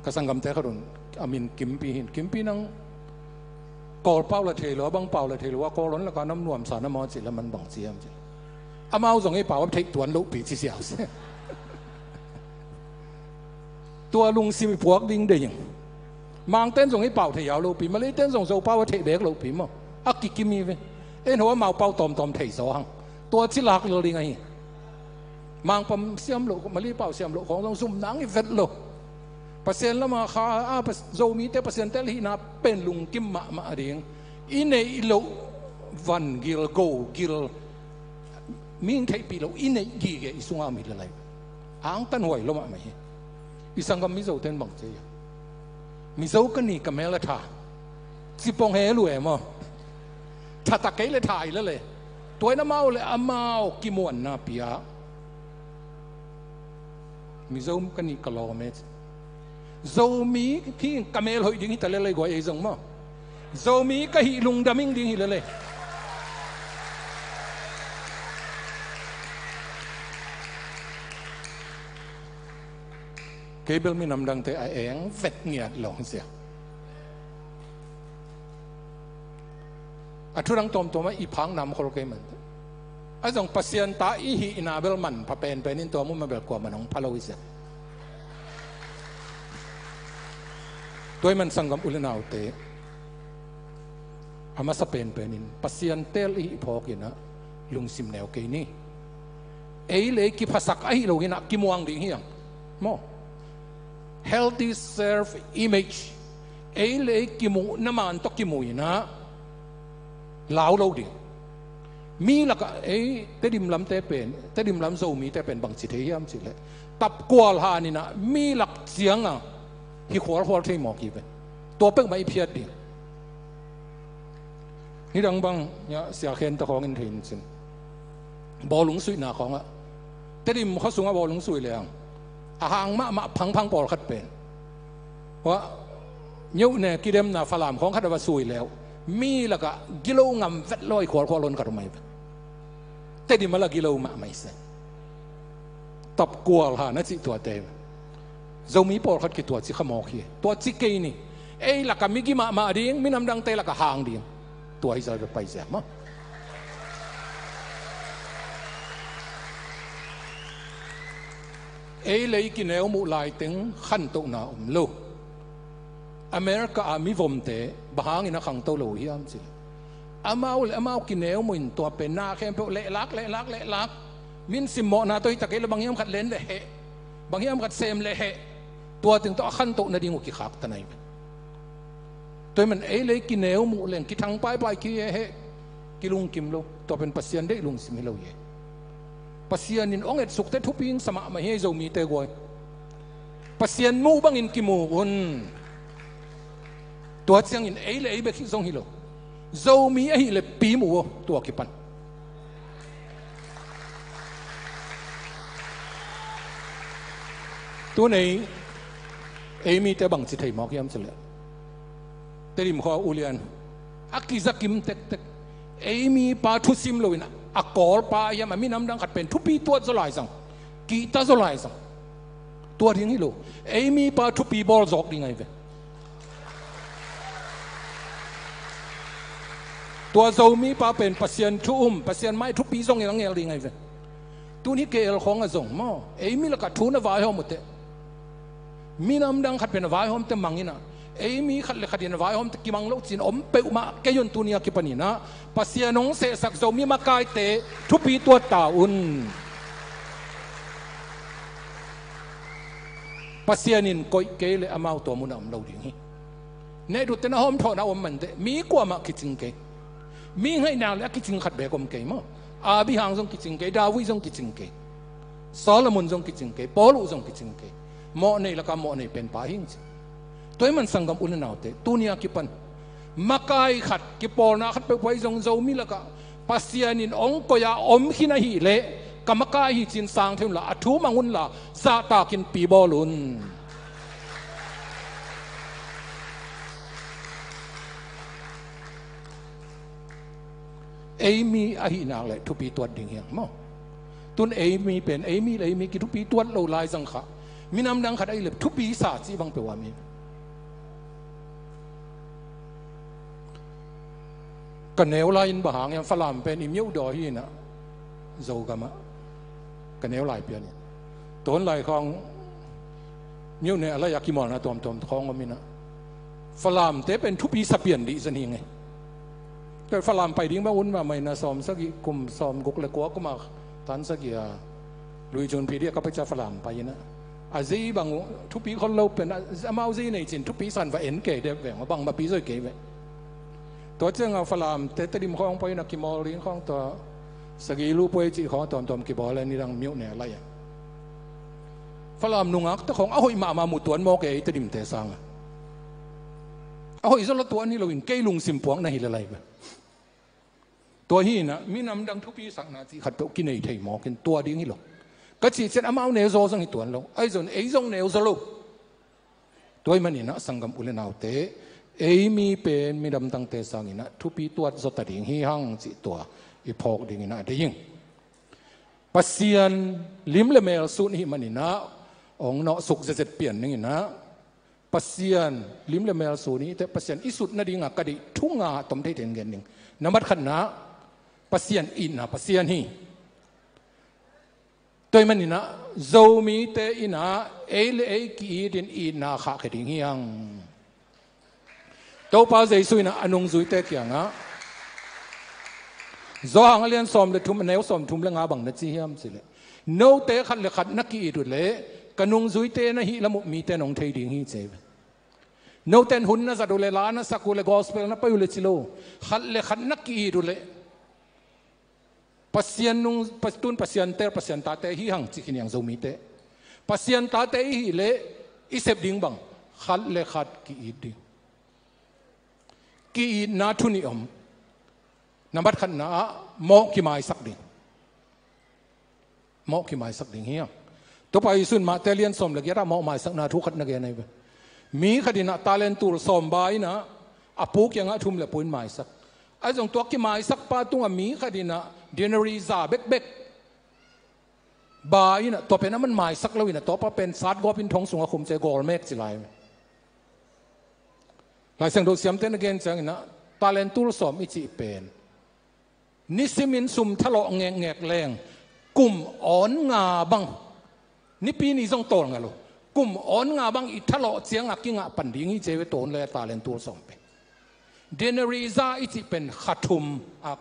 ka sanggamte khat un a min Kimpi hin, Kimpi nang Kawl pau la thei lo, a bang pau la thei lo a, Kawl hon laka nam nuamsa na maw cih leh man bang ciam cih leh amau zong ei pau a theih tuan lohpi ci siau se. Tua lungsim i puak ding deih ing. Mangten zong ei pau thei yau lohpi, Malayten zong Zo pau a theih bek lohpi maw. A kikim hi ve. En ho amau pau tawmtawm thei zaw hang. Tua ci lak lel ding ahi. Mangpam siam loh, Malay pau siam loh khawng zong zum nang i vet lo. Pasian lama kha a, Zomite Pasian tel hihna pen lungkim mahmah ding. I neih loh van gil, go gil, ming theihpih loh i neih gige i sunga om hi lelai. Angtan huai lo mahmah hi. I sanggam Mizote in bang ci a, Mizo ka ni ka mel a tha. Cipong he lu e maw. Thatak kei le tha i lele. Tua in amau le amau kimuanna pia. Mizo ka nih ka lawm e. Zomi hi ka mel hoih ding hi ta lele guai ei zong maw. Zomi ka hih lungdam ing ding hi lele. Kei bel minam dangte a eng vet ngiat lo hi sia. A thudang tawmtawm ah i phak nam khol kei man. A zong Pasian ta i hihna bel manpha penpen in tua mu ma bel kua man hong pha lo i sia. Tua i man sanggam u le naute, a masa penpen in Pasian tel i hih phawk in ah lungsim neu kei ni. Ei le ei kiphasak ahi lo in ah kimuang ding hi ang maw. Healthy self image. Ei le ei kimuhna man tawh kimu in ah lau lo ding. Mi lakah ei Tedim lamte pen, Tedim lam Zomite pen bangci thei hiam cih leh, tapkual han in ah mi lak ciang a hi khualkhual thei mawk hi ve. Tua peuhmah i phiat ding. Nidang bang, ya, Sia Khen ta khawng in thei in cin. Bawlung suihna khawngah Tedim khua sungah bawlung sui leng a hang mahmah phangphang pawlkhat pen, hua, nyohne kidemna Falam khawng khat a va sui leu, mi lakah gilo ngam vet lo a i khualkhual hon khat om ahi ve. Tedim a la gilo mahmah i se. Tapkual ha na cih tuate. Zomi pawlkhat ki tua ci kha mawk hi. Tua ci kei ni. Ei lakah migi mahmah ding, minam dangte lakah hang ding. Tua hi zai bek pai zia maw. Ei lei kineu muh laiteng khantohna om lo. America a mivomte bang hangin a khangto lo hiam cih leh, amau le amau kineu muh in tua pen na khempeuh lehlak, lehlak, lehlak. Min simmawhna tawh hi ta kei leh bang hiam khat len le heh, bang hiam khat sem le heh. Tua teng tawh a khantoh nading uh kikhaktan ahi ve. Tua hi man ei lei kineu muh leng kithang paipai ki heh, kilungkim lo. Tua pen Pasian deih lungsim hi lo hi. Pasian in hong etsukte thupi hing sa mahmah hi ei Zomite guai. Pasian muh bangin kimu un. Tua ciangin ei le ei bek hi zong hi lo. Zomi ahih leh pi mu uh tua kipan. Tun ei, ei mite bangci thei mawk hiam cih leh, Tedim khua ulian a kizakim tektek. Ei mipa thusim loin a Kawlpa hiam a minam dang khat pen thupi tuat zaw lai zang, kihta zaw lai zang. Tua ding hi lo. Ei mipa thupi bawl zawk ding ahi ve. Tua Zomipa pen Pasian thu um, Pasian mai thupi zongin a ngel ding ahi ve. Tun hi K L khawng a zong maw, ei mi lakah thu na vaihawm uh teh, minam dang khat pen a vaihawmte mang in ah, ei mi khat le khat in a vaihawmte kimang lo cin om peuhmah kei un. Tuni a kipan in ah Pasian hong sehsak Zomi makaite thupi tuat ta un. Pasian in koih kei le amau tua munah om lo ding hi. Nehdutte na hawmthawhna om manteh mi kuamah kicing kei. Mi ngaihna le a kicing khat beek om kei maw. Abraham zong kicing kei, David zong kicing kei, Solomon zong kicing kei, Paul uh zong kicing kei. Mawh nei laka mawh nei penpa hing ci. Tua hi man sanggam u le naute, tuni a kipan makai khat, kipawlna khat peuhpeuh ahi zong Zomi lakah Pasian in hong koih a om khin ahih leh ka makai hi cin sang thei unla, a thu mang unla, zahtakin pibawl un. Ei mi ahih nak le thupi tuat ding hiang maw. Tun ei mi pen ei mi le ei mi kithupi tuat lo lai zang kha. Minam dang khat ahih le thupi sa cih bang peuh a mi. Ka neu lai in bang hang hiam, Falam pen i myoh daw hi inah, Zogam ah ka neu lai pian in. Tawn lai khawng myoh ne a lai a kimawlna tuamtuam khawng om inah, Falamte pen thupi sa pian dih zan hi ngei. Tua Falam pai ding bang un mahmah inah, sawm sagih kum, sawm guk le kua kum a tan sagih a, lui cun P D F ka pai ca Falam pai inah, a zei bang uh thupi khol lo pen, amau zei nei cin thupi san va en kei dep veng, bang mapi zoi kei ve. Tua ciangah Falamte Tedim khawng pai inah kimawl ding khawng tua sagih lu puai cih khawng a tuamtuam kibawl a, nidang myoh ne a lai a Falam nungakte khawng a hoih mahmah mu tuan mawk e, ei Tedimte sangah. A hoih zaw lo tuan hi loin kei lungsim puak na hi le lai ve. Tua hi inah minam dang thupi sakna cih khat peuh kinei thei mawk in tua ding hi lo. Ka cih cian amau neu zaw zong hi tuan lo, ahi zong ei zong neu zaw lo. Tua hi man inah sanggam u le naute, ei mi pen midam dangte sang inah thupi tuat zaw ta ding hi hang cih tua i phawk ding inah a dei ing. Pasian lim le mel sun i hih man inah hong nawhsuk zetzet pian ding inah, Pasian lim le mel sun i hih teh Pasian i sut nadingah ka deih thu nga tom theithei in gen ding. Nambat khatna, Pasian itna Pasian hi. Tua hi man inah Zomite inah ei le ei ki-it in itna khahkhia ding hi hang. Topa Jesu inah a nungzuite kiangah, Johan a lian sawm le thum, a neu sawm thum le nga bang na ci hiam cih leh, note khat le khat na ki-it uh leh ka nungzuite na hih lam uh mite nong thei ding hi ci ve. Note in hun na zat uh leh, la na sak uh leh, gospel na pai uh leh ci lo, khat le khat na ki-it uh leh Pasian nung, pas-, tun Pasian tel, Pasian tate hi hang ci khin hiang Zomite. Pasian tate i hih leh i sep ding bang, khat le khat ki-it ding. Ki-itna thu nih om. Nambat khatna ah mawh kimaisak ding. Mawh kimaisak ding hi hang. Topa Jesu in Mate lian sawm le giat ah mawh maisakna thu khat na gen ahi ve. Mi khat inah talent tul sawm ba inah a pu kiangah thum le pu in maisak. Ahi zong tua kimaisak pa tungah mi khat inah denari za bekbek ba inah, tua pen a man maisak lo inah, tua pa pen satgawp in thong sungah khum ci, gawlmek ci lai ve. Lai Siangtho siamte na gen ciang inah talent tul sawm i cih pen nisimin sum thalawh ngekngek leng kum awn nga bang, nipi ni zong tawlnga lo, kum awn nga bang i thalawh ciangah kingah pan ding hi ci ve, tua hun le talent tul sawm pen. Denari za i cih pen kha thum ak.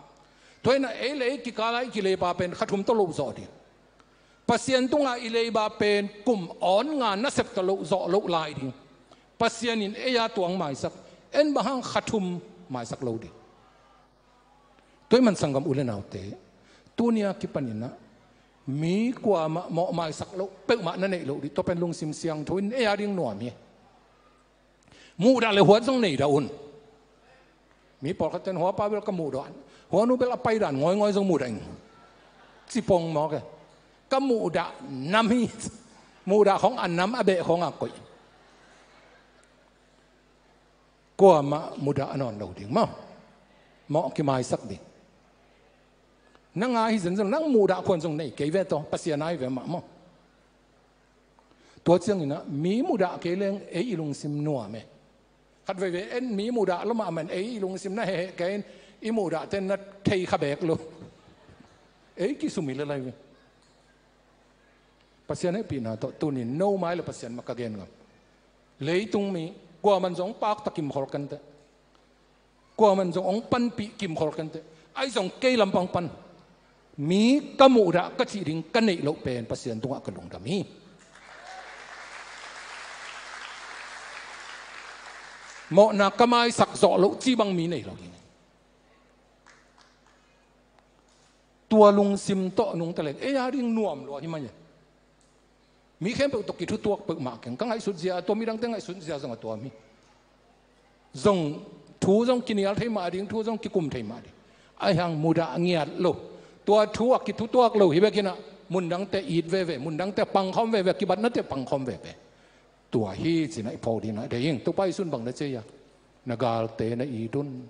Tua inah ei le ei kikala i kileiba pen kha thum tawh loh zawh ding. Pasian tungah i leiba pen kum awn nga nasep tawh loh zawh loh lai ding. Pasian in ei a tuang maisak, en bang hang kha thum maisak lo ding. Tua hi man sanggam u le naute, tuni a kipan inah mi kuamah mawh maisak loh peuhmah na neih loh dih, tua pen lungsim siangtho in ei a ding nuam hi. Muhdah le huat zong nei dah un. Mi pawlkhat ten hua pa bel ka muhdah, hua nu bel a pai dan ngawi ngawi zong muhdah ing ci pong mawk e. Ka muhdah nam hi. Muhdah khawng a nam, a beh khawng a koih. Kuamah mudah a nawn lo ding maw. Mawh kimaisak ding. Nang a hi zenzen, nang muhdah khuan zong nei kei ve tawh, Pasian a hi ve mah maw. Tua ciang inah mi mudah kei leng ei i lungsim nuam e. Khat veivei en mi mudah lo mahmah in ei i lungsim na heheh kei in, i muhdahte na thei kha beek lo. Ei kisum hi le lai ve. Pasian hehpihna tawh tunin no mai le Pasian mah ka gen ngam. Leitung mi kuaman zong pakta kimkhol kenteh. Kuaman zong hong panpih kimkhol kenteh. Ahi zong kei lampang pan mi ka muhdah ka cih ding ka neih loh pen Pasian tungah ka lungdam hi. Mawhna ka maisak zawh loh ci bang mi nei lo hi. Tua lungsim tawh nungta le ei a ding nuam lua hi mah hi. Mi khempeuh tawh kithutuak peuhmah keng. Ka ngaihsut zia, tua midangte ngaihsut zia zong a tuam hi. Zong thu zong kinial thei mah ding, thu zong kikum thei mah ding. Ahi hang mudah ngiat lo. Tua thu a kithutuak lo hi bekinah mundangte it veve, mundangte pangkhawm veve, kibatnate pangkhawm veve. Tua hi cinah i pho dinah deih ing. Topa Jesuh in bang na ci a, na galte na it un.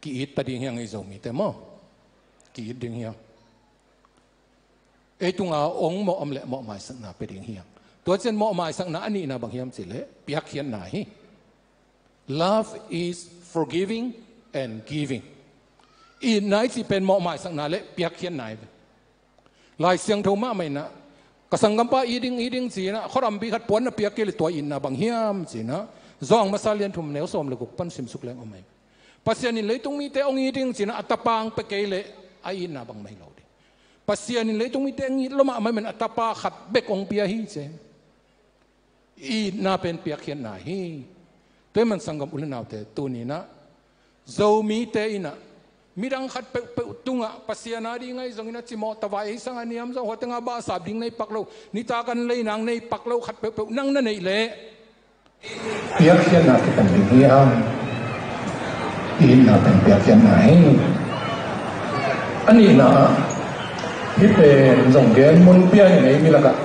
Ki-it ta ding hiang ei Zomite maw? Ki-it ding hiang. Ei tunga ong mawh om leh mawh maisakna pia ding hiang. Tua cian mawh maisakna a nihna bang hiam cihleh piakkhiatna hi. Love is forgiving and giving. Itna i cih pen mawh maisakna le piakkhiatna hi. Lai Siangtho mahmah inah ka sanggampa it ding, it ding cinah khuarampi khat puan na piak kei le tua itna bang hiam cinah Zawng masa lian thum neu sawm le guk pan simsuk leng om ahi. Pasian in leitung mite hong it ding cinah a tapa hong pia kei le a itna bang mah hi lo ding. Pasian in leitung mite hong it lo mahmah men a tapa khat bek hong pia hi ci. Itna pen piakkhiatna hi. Tua hi man sanggam u le naute tuninah Zomite inah midang khat peuhpeuh tungah Pasian a ding ahi zongin a cimawh tavai ei sangah niam zong huatengah bahsap ding nei pak lo, nitakan leinang nei pak lo khat peuhpeuh nang na neih leh piakkhiatna kipan ding hi a, itna pen piakkhiatna hi. A nihna ah hih pen zong gen mun pian in ei mi lakah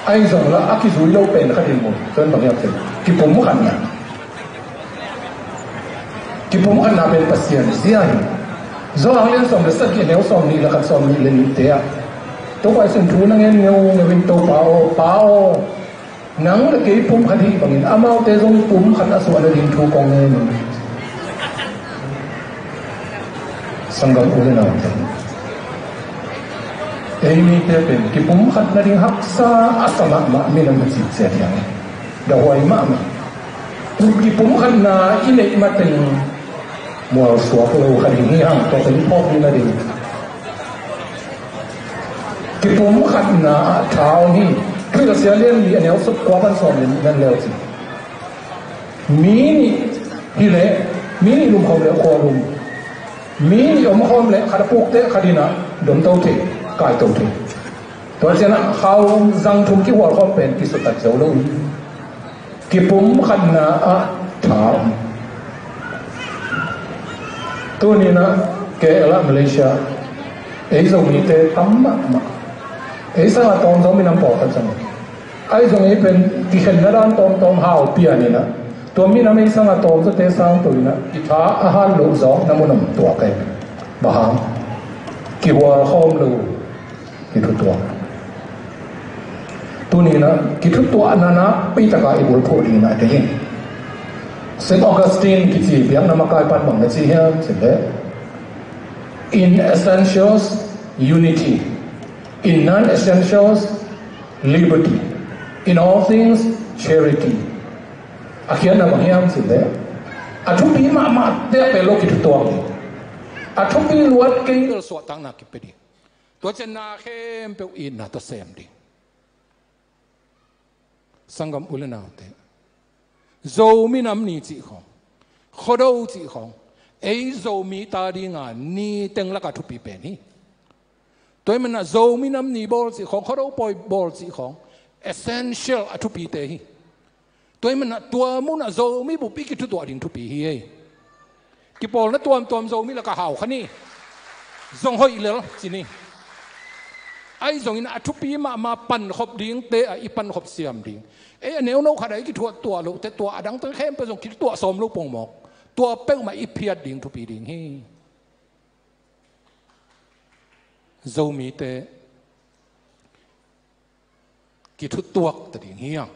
ahi zong lah a kizui lo pen khat in mun tua in bang hiam cih kipumkhatna. Kipumkhatna pen Pasian zia hi. Zawng lian sawm le sagih neu sawm nih le khat sawm nih le nihte ah Topa Jesuh in thu na ngen ngeungeu in Topa aw, Pa aw, nang le kei pumkhat hi bangin amaute zong pumkhat a suah nading thu kong ngen hi. Sanggam u le naute, ei mite pen kipumkhat nading haksa a sa mahmah minam a cih ciat hiang. Dahuai mahmah. Kipumkhatna i neih mateng mualsuak lo kha ding hi hang, tua pen i phawk ding nading. Kipumkhatna ah tha om hi. Khrih Sia lian li a neu sawm kua pan sawm nih nan leu ci. Mi nih hi leh, mi nih lumkhawm leh khua lum. Mi nih omkhawm leh khat a pukte khat inah domto thei, kaito thei. Tua cianah khau zang thum kihualkhawm pen kisutat zo lo hi. Kipumkhatna ah tha om. Tuninah K L ah Malaysia ei Zomite tam mahmah. Ei sangah tawmtawm minam pawlkhat zong ahi zong ei pen kikhenna dan tawmtawm hau pianinah tua minam ei sangah tawmzawte sangto inah i tha a han loh zawkna mun om tuak ei. Bang hang? Kihualkhawm lo. Kithutuak. Tuninah kithutuakna nakpitaka i bulphuh dinginah deih ing. Saint Augustine kici biakna makai pan bang na ci hiam cih leh, in essentials unity, in non-essentials liberty, in all things charity. A khiatna bang hiam cih leh a thupi mahmah te a pelo kithutuak ding. A thupi luat kei suahtakna kipia ding. Tua cianna khempeuh itna tawh sem ding. Sanggam u le naute, Zomi Nam Ni cih khawng, Khuado cih khawng ei Zomi ta dinga ni teng laka thupi pen hi. Tua hi manah Zomi Nam Ni bawl cih khawng, Khuado pawi bawl cih khawng essential a thupite hi. Tua hi manah tua munah Zomi bup i kithutuah ding thupi hi ei. Kipawlna tuamtuam Zomi lakah hau kha ni. Zong hoih lel ci ni. Ahi zongin a thupi mahmah pankhop dingte ah i pankhop siam ding. Ei a neuno khatah i kithuatuah lohte tua a dangte khempeuh zong kithutuah sawm lo pongmawk. Tua peuhmah i phiat ding thupi ding hi. Zomite kithutuak ta ding hi a.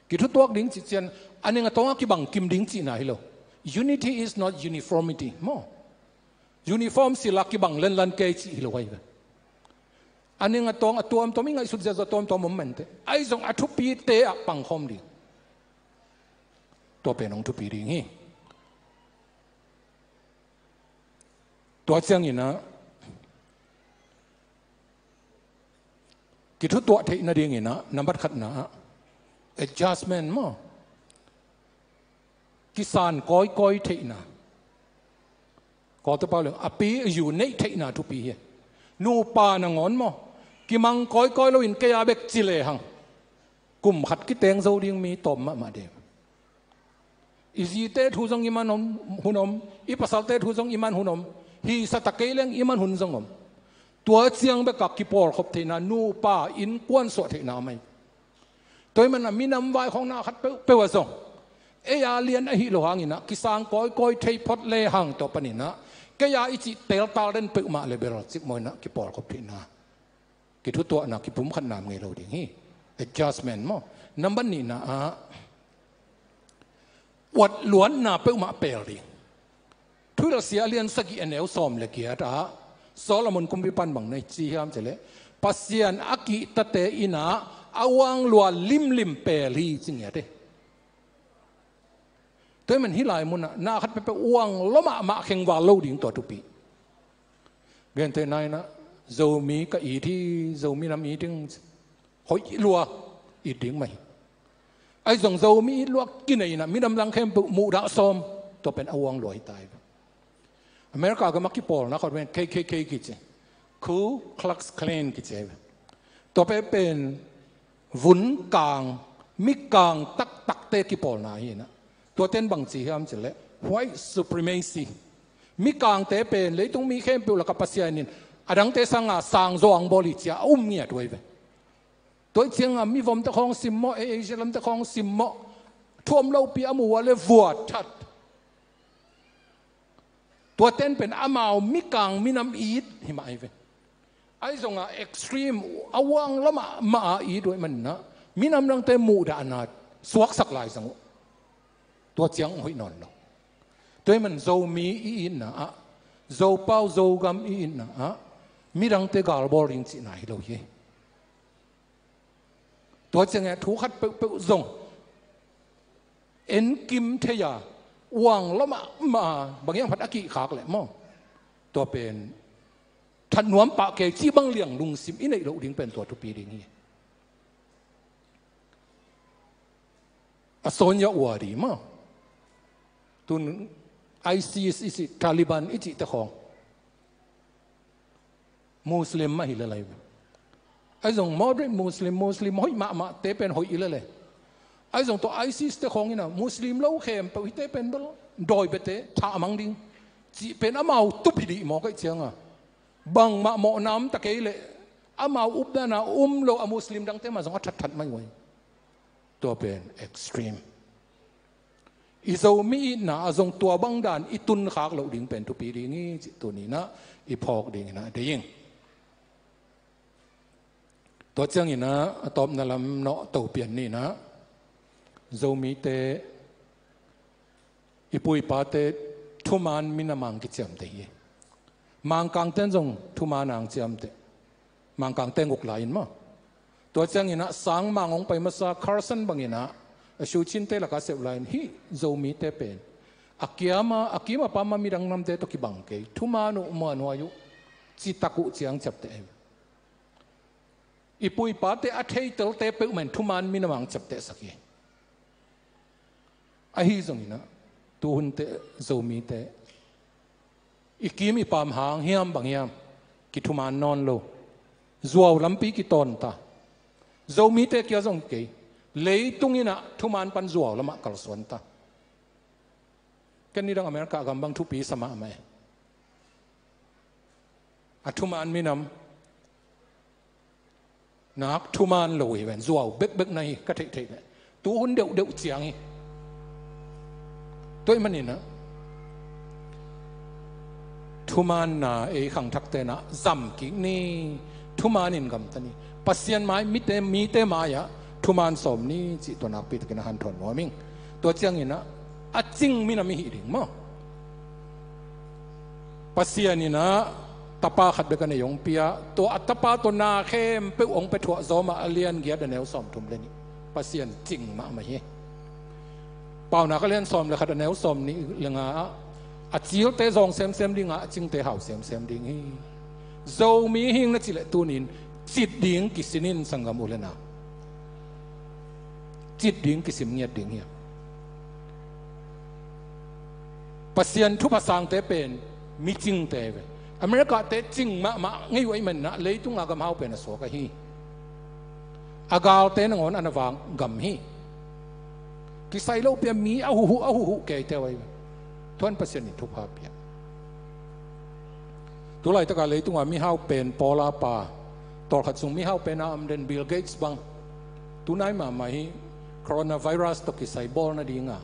Kithutuak ding cih cian a ning a tawng a kibang kim ding cihna hi lo. Unity is not uniformity maw? Uniform sila kibang lenlan kei cih hi lo ahi ve. A ning a tawng a tuamtuam i ngaihsut ziazua tuamtuam om mente ahi zong a thupite ah pangkhawm ding. Tua pen hong thupi ding hi. Tua cianginah kithutuah theih nadinginah nambat khatna ah adjustment maw? Kisan kawikawi theihna, Kawltepa leng a pi a yu neih theihna thupi hi. Nupa nangawn maw, kimang kawikawi loin kei a bek ci lehang kum khat kiteng zo ding mi tawm mahmah ding. I zite thu zong i man om, hun om, i pasalte thu zong i man hun om, hi sa ta kei leng i man hun zong om. Tua ciang bek a kipawlkhop theihna, nupa innkuan suah theihna mai. Tua ahih manin a minam vaikhawngna khat peuhpeuh ah zong ei a lian ahih loh hangin ah kisang kawikawi thei phot lehang tua panin ah kei a i cih teltal den peuhmah le bel cik mawh in ah kipawlkhop theihna, kithutuahna, kipumkhatna om ngei lo ding hi. Adjustment maw. Nambat nihna ah uat luatna peuhmah pel ding. Thuhilhsia a lian sagih a neu sawm le giat ah Solomon kumpipan bang na ci hiam cih leh, Pasian a kihtate in ah a uang luat limlim pel hi ci ngiat hi. Tua ahih manin hih lai munah na khat peuhpeuh uang lua mahmah, khengval lo ding tua thupi. Gentehna in ah Zomi ka it hi, Zomi nam it ding, hoih lua it ding mah hi. Ahi zong Zomi it lua kinei in ah minam dang khempeuh muhdah sawm, tua pen a uang lua hi ta hi. America gam a kipawlna khat pen K K K kici, Ku Klux Klan kici hi. Tua pen pen vun kang, mi kang taktakte kipawlna hi in ah, tua ten bang ci hiam cih leh white supremacy, mi kangte pen leitung mi khempeuh lakah Pasian in a dangte sanga sang zaw hong bawl hi ci-a a um ngiat uh hi ve. Tua ahih ciangin a mivomte khawng simmawh, Asia lamte khawng simmawh, thu om lopi a mu uh a leh vuat that. Tua ten pen amau mikang minam it hi mah hi ve. Ahi zongin extreme, a uang lua mahmah a it uh ahih manin ah minam dangte muhdahna suaksak lai zang uh. Tua ciang hoih nawn lo. Tua ahih manin Zomi i itna ah, Zopau Zogam i itna ah midangte galbawl ding cihna hi lo hi. Tua ciangin thu khat peuhpeuh zong enkim thei a, uang lua mahmah a, bang hiam khat a kihkhak leh maw, tua pen that nuam pah kei cih bang liang lungsim i neih loh ding pen tua thupi ding hi. A Sonia Wadi maw, tun ISIS i cih, Taliban i cihte khawng Muslim mah hi lel hi ve. Ahi zong moderate Muslim, Muslim hoih mahmahte pen hoih hi lel hi. Ahi zong tua ISIS te khawng in ah Muslim lo khempeuh hihte pen bel dawi biate thah mang ding cih pen amau tup hi dih mawk ahih ciangin a, bangmah mawhna om ta kei leh amau updan a um lo a Muslim dangte mah zong a thatthat mai uh hi. Tua pen extreme. I Zomi itna ah zong tua bang dan i tunkhak loh ding pen thupi ding hi cih tuni in ah i phawk ding in ah deih ing. Tua ciangin ah a tawpna lam nawh to pian ni in ah, Zomite, i pu i pate thuman minam a kiciamteh hi. Mangkangte in zong thuman a ciamteh. Mangkangte nguk lai in maw. Tua ciangin ah sangmang hong pai masa Carson bangin ah, a Shuchinte lakah a sep lai in hih Zomite pen a kiam a, a kim a pam a midang namte tawh kibang kei, thuman uh, muanhuai uh, citak uh ci-a hong ciapteh hi. I pu i pate a theitelte peuhmah in thuman minam a hong ciaptehsak hi. Ahi zongin ah tuhunte Zomite i kim i pam hang hiam bang hiam kithuman nawn lo. Zuau lampi kitawn ta. Zomite kia zong kei, leitung in ah thuman pan zuau lamah kalsuan ta. Ken nidang America gam bang thupi sa mahmah e. A thuman minam nak thuman lo hi ven, zuau bekbek na hi ka theihtheih leh. Tuhun deuhdeuh ciang hi. Tua ahih manin ah thumanna ei khangthakte in ah zam kik ni. Thuman in gamta ni. Pasian mai, mite, mite mai-ah thuman sawm ni cih tua nakpi takin a hanthawn nuam ing. Tua ciangin ah a cing minam i hih ding maw. Pasian in ah tapa khat bek a nei hong pia, tua a tapa tawh na khempeuh hong pia thuah Rom a lian giat a neu sawmthum le nih. Pasian cing mahmah hi. Paunak a lian sawm le khat a neu sawmnih le nga ah, a cilte zawng semsem ding a, a cingte hau semsem ding hi. Zomi hing na cih leh tunin cit ding kisin in, sanggam u le nau. Cit ding kisim ngiat ding hi. Pasian thupha sangte pen micingte ve. America-te cing mahmah ngei uh ahih manin ah leitung a gamhau pen a suak ahi. A galte nangawn a na vak gam hi. Kisai lo pia mi a huhhuh a huhhuh keite uh ahi ve. Tua in Pasian in thupha pia. Tulaitak a leitung a mihau pen pawl a pa, tawlkhat sung mihau pen a om den Bill Gates bang, tunai mahmah hi, coronavirus tawh kisai bawl nading a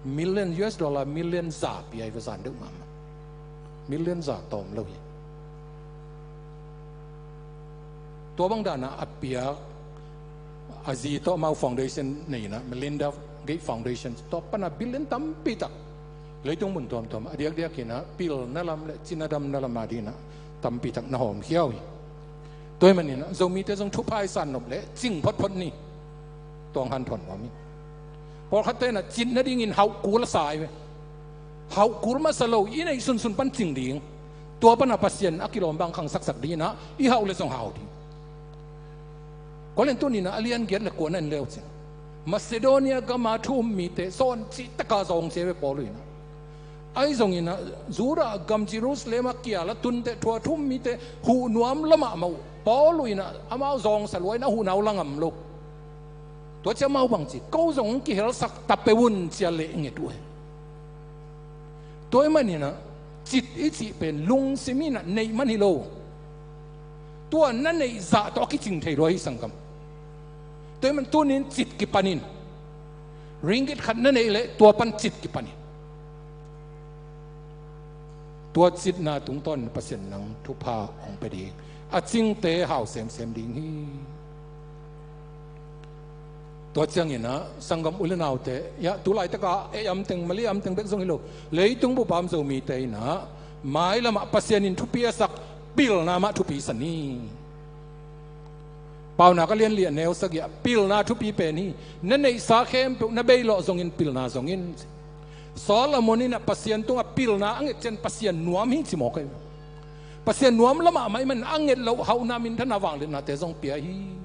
million, U S dollar million za pia hi ve, zan deuh mahmah. Million za tawm lo hi. Tua bang dan a a piak a zi tawh amau foundation nei in ah, Melinda Gates Foundation, tua pan a billion tampi tak leitung mun tuamtuam a diakdiak in ah pilna lam le cina damna lam a ding in ah tampi tak na hawmkhia uh hi. Tua ahih manin ah Zomite zong thupha i san nop leh cing photphot ni. Tua hong hanthawn nuam hi. Pawlkhatte in ah cit nadingin hauh kul a sa hi ve. Hauh kul masa lo, i neih sunsun pan cing ding. Tua pan a Pasian a kilawm bang khangsaksak ding in ah i hauh leh zong hau ding. Korinth tuni in ah a lian giat le kua na en le uh cin, Macedonia gam a thu um mite sawn cihtak a zawng ci hi ve Paul in ah. Ahi zongin ah Judah gam Jerusalem a kial a tunte thu a thu um mite huh nuam lua mahmah uh. Paul in ah amau zawngsa lua in a huhna uh la ngam lo. Tua ciang amau bang ci, ko zong hong kihelsak ta peuh un ci a leh nget uh hi. Tua ahih manin ah cit i cih pen lungsim in ah neih man hi lo. Tua na neih zah tawh a kicing thei lua hi sanggam. Tua ahih man tuni in cit kipan in. Ringgit khat na neih leh tua pan cit kipan in. Tua citna tungtawn in Pasian in nang thupha hong pia ding, a cingte hau semsem ding hi. Tua ciangin ah sanggam u le naute, ya, tulaitak a ei amteng, Malay amteng bek zong hi lo, leitung bup a om Zomite in ah mailam ah Pasian in thupi a sak pilna mah thupi sa ni. Paunak a lian li a neu sagih ah pilna thupi pen hi. Na neihsa khempeuh na beilawh zongin pilna zong in. Solomon in ah Pasian tungah pilna a nget ciang Pasian nuam hi ci mawk hi. Pasian nuam lamah mah ahih man a nget loh hauhna, minthanna, vangliatnate zong pia hi.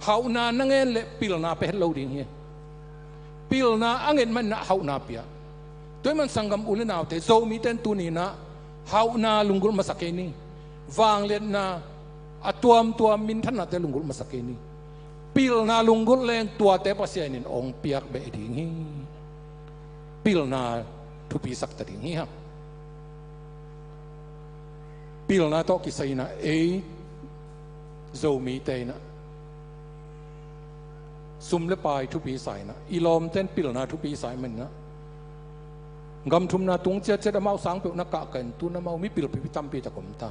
Hauhna na ngen leh pilna pia het lo ding hi. Pilna a nget man in ah hauhna pia. Tua ahih man sanggam u le naute, Zomite in tuni in ah hauhna lunggulh masa kei ni. Vangliatna, a tuamtuam minthannate lunggulh masa kei ni. Pilna lunggulh leng tuate Pasian in hong piak beh ding hi. Pilna thupi sak ta ding hi hang. Pilna tawh kisai in ah ei Zomite in ah sum le pai thupi sa in ah, i lawmte in pilna thupi sa ahih man in ah, gam thumna tung ciatciat amau sang peuh na kah kah in tu in amau mipil pipi tampi tak om ta.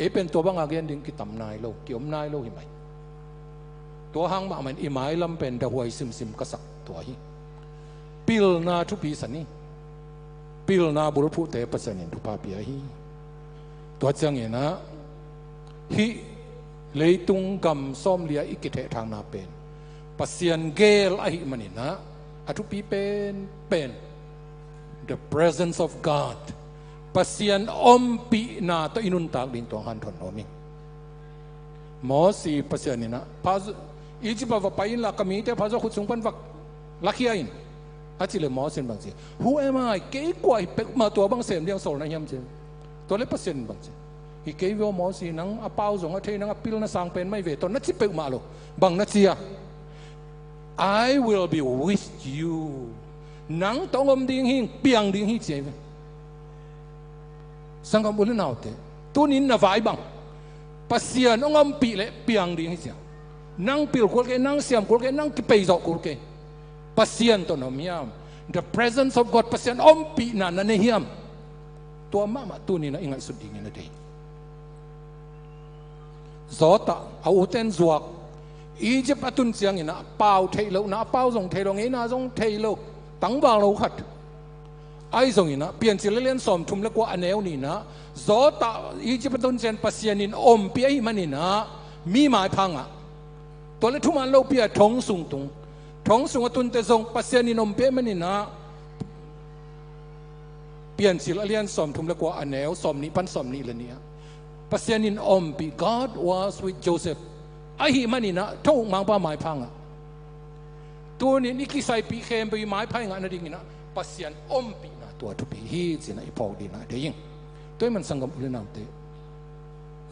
Ei pen tua bang a gen ding kitam nai lo, kiom nai lo hi mai. Tua hang mahmah in i mailam pen dahuai simsim ka sak tua hi. Pilna thupi sa ni. Pilna bulphuhte Pasian in thupha pia hi. Tua ciangin ah hih leitung gam sawmli ah i kithehthangna pen Pasian gel ahih manin ah a thupi penpen the presence of God, Pasian ompihna tawh i nuntak ding tua hong hanthawn nuam ing. Mosi Pasian in ah pha, Egypt ah va pai inla, ka mite pha zaw khut sung pan va lakhia in, a cih leh Mosi in bang ci? Who am I? Kei kua hi peuhmah tua bang sem ding a sawl na hiam ci. Tua leh Pasian in bang ci? Hi kei ve aw Mosi, nang a pau zong a thei, nang a pilna sang pen mah hi ve tawh na ci peuhmah lo. Bang na ci a? I will be with you. Nang tawh hong om ding hi, piang ding hi ci hi ve. Sanggam u le naute, tuni in na vai bang? Pasian hong ompih leh piang ding hi ci a. Nang pil kul kei, nang siam kul kei, nang kipeizawh kul kei. Pasian tawh na om hiam? The presence of God, Pasian ompihna na nei hiam? Tua mahmah tuni in ah i ngaihsut dingin a deih. Zawtah a ute in zuak, Egypt a tun ciangin ah pau theih lohna, a pau zong thei lo, ngeina zong thei lo, tangval lo khat. Ahi zongin ah Piancil a lian sawmthum le kua a neu nih in ah, Zawtah Egypt a tun ciang Pasian in ompih ahih manin ah mi maipha ngah. Tua leh thuman lopi a thong sung tung. Thong sung a tunte zong Pasian in ompih ahih manin ah Piancil a lian sawmthum le kua a neu sawmnih pan sawmnih le nih ah Pasian in ompih, God was with Joseph. Ahih manin ah tho mangpa maipha ngah. Tuni in i kisaipih khempeuh i maipha i ngah nadingin ah Pasian ompihna tua thupi hi cinah i phawk dingah deih ing. Tua ahih man sanggam u le naute,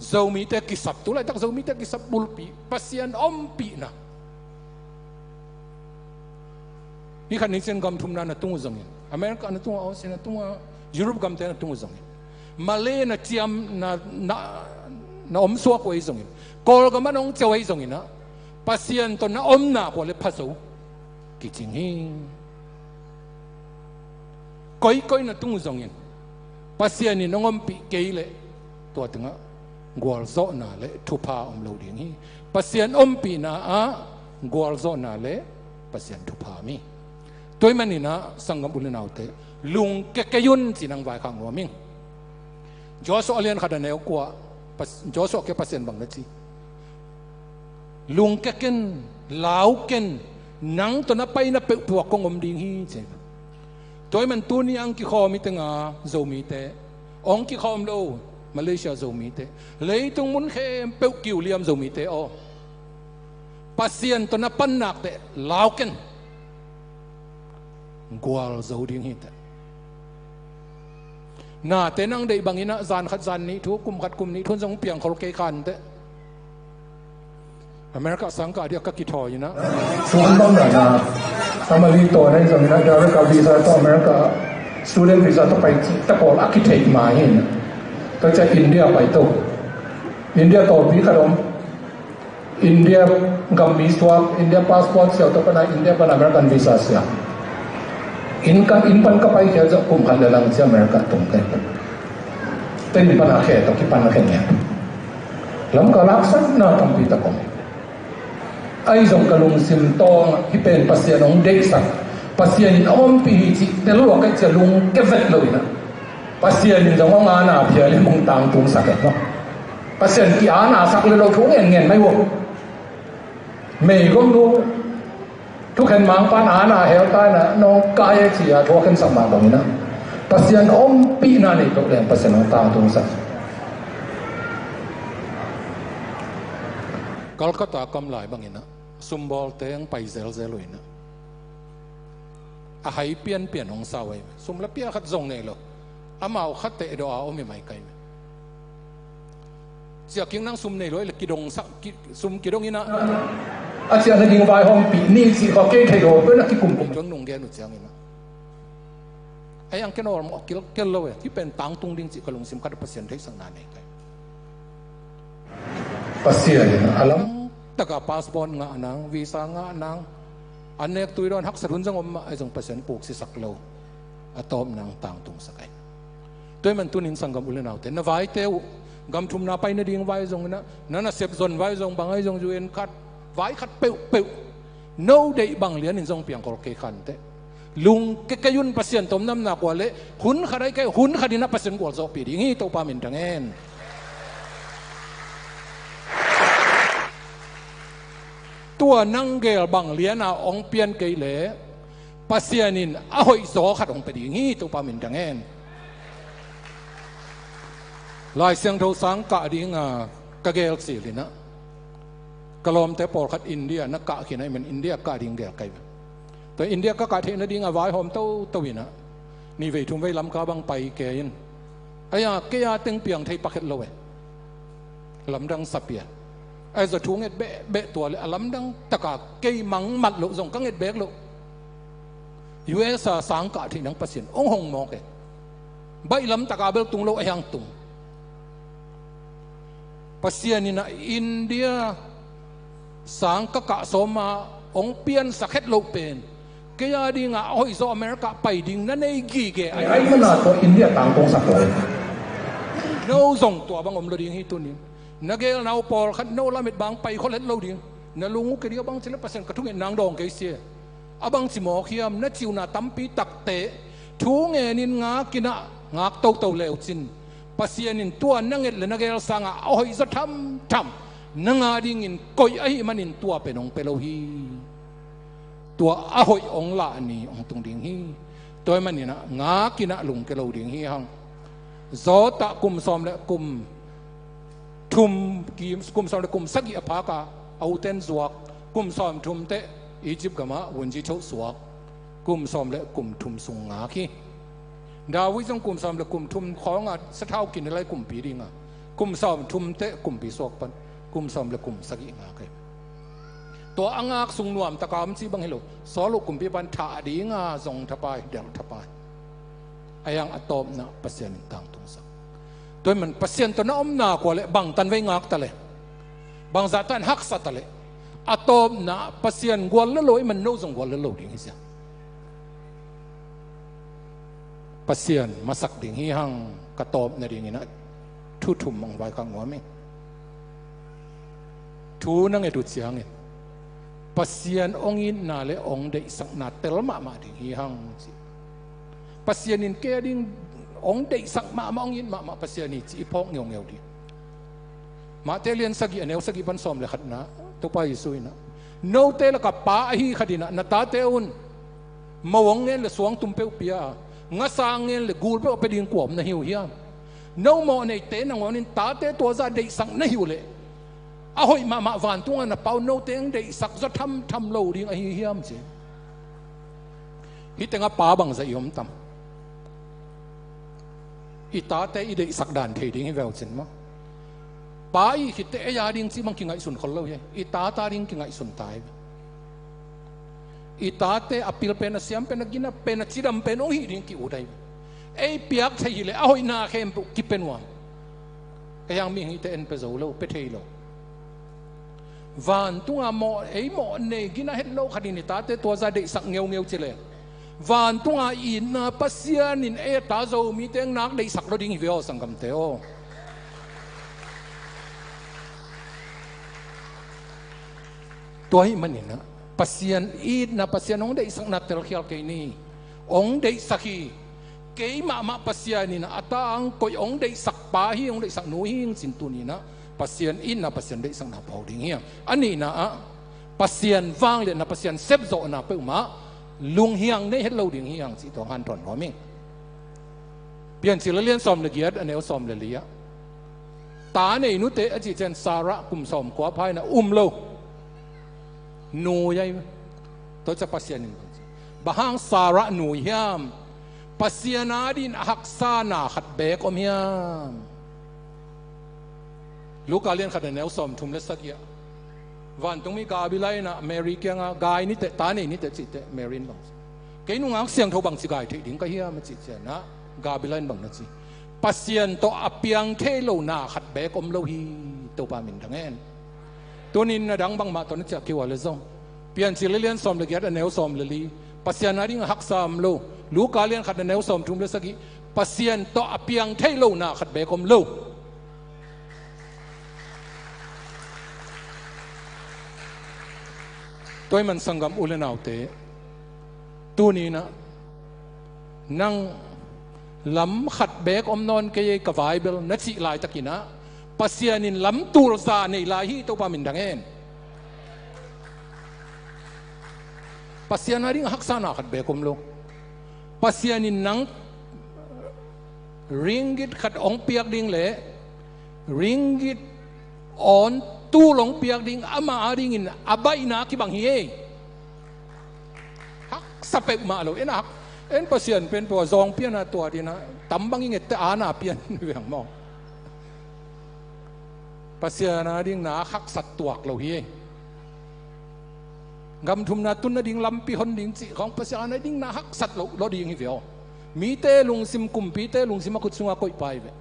Zomite kisap, tu laitak Zomite kisap bulpi Pasian ompihna. Ni khat ni ciang gam thumna na tung uh zongin, America na tung uh, Aussie na tung uh, Europe gamte na tung uh zongin, Malay na ciam na, na, na omsuak uh ahi zongin, Kawlgam ah na hong ciah uh ahi zonginah, Pasian tawh na omna kua le pha zo kicing hi. Koikoi na tung uh zongin, Pasian in hong ompih kei leh tua tengah gualzawhna le thupha om lo ding hi. Pasian ompihna ah gualzawhna le Pasian thupha om hi. Tua ahih maninah sanggam u le naute, lungke kei un ci-in hong vaikhak nuam ing. Joshua a lian khat a neu kua, Pas-, Joshua kiang Pasian bang na ci? Lungke ken, lau ken, nang tawh na paina peuh thuak kong om ding hi ci. Tua ahih man tuni ang kikhawm hi tengah Zomite, hong kikhawm lo Malaysia Zomite, leitung mun khempeuh kiu liam Zomite aw, Pasian tawh na pan nak teh lau ken. Gualzo ding hi teh. Nate nang deih banginah zan khat zan nih thu, kum khat kum nih thu zong piangkhol kei khan teh. America sangkah ding a ka kithawi inah, sum bang na na, family tawh na hi zonginah, direct a visa tawh America student visa tawh pai cih tawh a kitheih mah hi. Tua ciang India pai to. India tawlpi khat om. India gam mi suak, India passport siau tawh pana India pana American visa siau. Inn ka, inn pan ka paikhia zawh kum khat le lang ciang America tung kei. Tua inn pana khe tawh kipan khe ngiat. Lamkal haksatna tampi tak om. Ahi zong ka lungsim tawng hih pen Pasian hong deihsak, Pasian in a ompih hi cih tel lua ka hih ciang lungke vet lo inah, Pasian in zong hong ana phial in hong tangtungsak et maw. Pasian ki-ana sak le lo thu ngen ngen mai uh. Meigong nu thukhen mangpan ana hel ta inah nong kai e ci-a thu a khensak mah banginah, Pasian ompihna nei toh leng Pasian hong tangtungsak. Calcutta kam lai banginah sumbawlte hong pai zelzel uh inah, a hai pianpian hong sa uh ahi. Sum la pia khat zong nei lo. Amau khat teh dawh a om hi mai kai. Ciah kik nang sum nei lo ahi le kidong sa, ki, sum kidong inah, a ciah nading vaihawmpih ni cih kha kei thei lo peuh na kikumkum. Tuang nung gen uh cianginah, ai ang ken awlmawh kilkel lo e. Hih pen tangtung ding cih ka lungsim khat a Pasian theihsakna nei kai. Pasian in a lam taka passport ngah nang, visa ngah nang, an nek tui dawn haksat hun zong om mah ahi zong Pasian puksisak lo. A tawp nang tangtungsak ahi. Tua ahih man tunin sanggam u le naute, na vaite uh, gam thumna pai nading vai zong inah, na nasep zon vai zong bang ahi zong U N khat, vai khat peuhpeuh, no deih bang lianin zong piangkhol kei khan teh. Lungke kei un Pasian tawh om namna kua le, hun khat ahi kei, hun khat inah Pasian gualzawhpih ding hi Topa min thang hen. Tua nang gel bang liana hong pian kei le, Pasian in a hoihzaw khat hong pia ding hi Topa min thang hen. Lai Siangtho sang kah dinga ka gel cil inah, ka lawmte pawlkhat India na kah khin ahih man India kah ding gel kai. Tua India ka kah theih nadinga vaihawm toto inah, ni vei thum vei Lamka bang pai kei in. Aia, kei a teng piang thei pakhet lo e. Lamdang sapia. Ahi zong thu nget behbeh tua le a lamdang taka kei mangmat loh zong ka nget bek loh. U S a sang kah theih nang Pasian hong hong mawk e. Baih lam taka bel tung lo ahi hang tung. Pasian inah India sang ka kah sawma hong piansak het loh pen, kei a dinga a hoihzaw America pai ding na nei gige ahi. Ai mana tawh India tangtungsak lo. No zong tua bang om lo ding hi tunin. Na gelna uh pawlkhat no lamet bang pai khol het lo ding. Na lung uh kei ding a bang ci le Pasian ka thungetna hong dawng kei sia. A bang ci mawk hiam na cihna tampi takte thu ngenin ngakinah ngak toto leucin, Pasian in tua na nget le na gel sangah a hoihzaw thamtham nang a dingin koih ahih manin tua pen hong pia lo hi. Tua a hoih hong lah ni hong tung ding hi. Tua ahih maninah ngakinah lungke lo ding hi hang. Zawtah kum sawm le kum thum, kum sawm le kum sagih a phaka a uten zuak, kum sawm thum teh Egypt gamah wunji thoh suak. Kum sawm le kum thum sung ngak hi. David zong kum sawm le kum thum khawngah sathau kinei lai kumpi dinga, kum sawm thum teh kumpi suak pan kum sawm le kum sagih ngak hi. Tua a ngak sung nuamtaka om cih bang hi lo, Saul uh kumpi pan thah dinga zong thapai, delh thapai. A hiang a tawpna Pasian in tangtungsak. Tua hi man Pasian tawh na omna kua le bangtan vei ngak ta le, bangzah tan haksa ta le, a tawpna Pasian gual le lo i man no zong gual le lo ding hi sia. Pasian masak ding hi hang ka tawp nadingin ah thu thum hong vaikhak nuam hi. Thu na nget uh ciangin Pasian hong itna le hong deihsakna tel mahmah ding hi hang ci. Pasian in kei a ding hong deihsak mahmah, hong it mahmah Pasian hi ci i phawk ngeungeu ding. Mate lian sagih a neu sagih pan sawm le khatna, Topa Jesu in ah, note laka pa ahi khat in ah na tate un mo hong ngen le suangtum peuh pia a, ngasa ngen le gul peuh a pia ding kua om na hi uh hiam? No mawh neite nangawnin tate tua zah deihsak na hi uh leh, a hoih mahmah vantunga na Pa uh note hong deihsak zaw thamtham lo ding ahi hiam ci. Hih tengah pa bangzah i om tam? I tate i deihsak dan thei ding hi veu cin maw? Pa i khit teh ei a ding cih bang kingaihsun khol lo hi. I tate a ding kingaihsun ta hi. I tate a pil pen, a siam pen, a gina pen, a cidam pen hong hih ding ki-ut ahi. Ei piak thei hileh a hoihna khempeuh kipia nuam. Ei hang mihing i te en pia zo lo, pia thei lo. Vantunga mawh, ei mawh nei gina het lo khat in i tate tua zah deihsak ngeungeu ci leng, vantunga i itna Pasian in ei a ta Zomite hong nak deihsak lo ding hi ve aw sanggamte aw. Tua ahih manin ah Pasian itna, Pasian hong deihsakna telkhial kei ni. Hong deihsak hi. Kei mahmah Pasian in ah a ta ang koih hong deihsak pa hi, hong deihsak nu hi hing cin tuni in ah Pasian itna, Pasian deihsakna pau ding hi hang. A nihna ah Pasian vangliatna, Pasian sepzawhna peuhmah lunghiang nei het lo ding hi hang cih tua hong hanthawn nuam hi. Piancil a lian sawm le giat a neu sawm le li ah, ta nei nute a cih ciang Sarah kum sawm kua pha in ah um lo. Nu hi a, tua ciang Pasian in bang ci, bang hang Sarah nu hiam? Pasian a dingin a haksa na khat beek om hiam? Luka lian khat a neu sawm thum le sagih ah, vantungmi Gabriel in ah Mary kiangah gai ni teh, ta nei ni teh cih teh Mary in bang ci, kei nungak siangtho bangci gai theih ding ka hiam a cih ciang ah Gabriel in bang na ci, Pasian tawh a piang thei lo na khat beek om lo hi. Topa min thang hen. Tunin na dang bangmah tawh na ciah kei ua le zong, Piancil a lian sawm le giat a neu sawm le li, Pasian a ding a haksa om lo. Luka lian khat a neu sawm thum le sagih, Pasian tawh a piang thei lo na khat beek om lo. Tua ahih man sanggam u le naute, tuni in ah nang lam khat beek om nawn kei ei ka vai bel na cih laitakin ah Pasian in lam tul za nei lai hi. Topa min thang hen. Pasian a ding a haksa na khat beek om lo. Pasian in nang ringgit khat hong piak ding le ringgit awn tul hong piak ding ama a dingin a baihna kibang hi ei. Haksa peuhmah lo. En a hak, en Pasian pen pua zawng pian a tua dina tam bang i ngette ana pian veng maw? Pasian a ding na haksat tuak lo hi ei. Gam thumna tun nading lampi hon ding cih khawng Pasian a ding na haksat lo, lo ding hi ve aw. Mite lungsim, kumpite lungsim a khut sunga koih pai ve.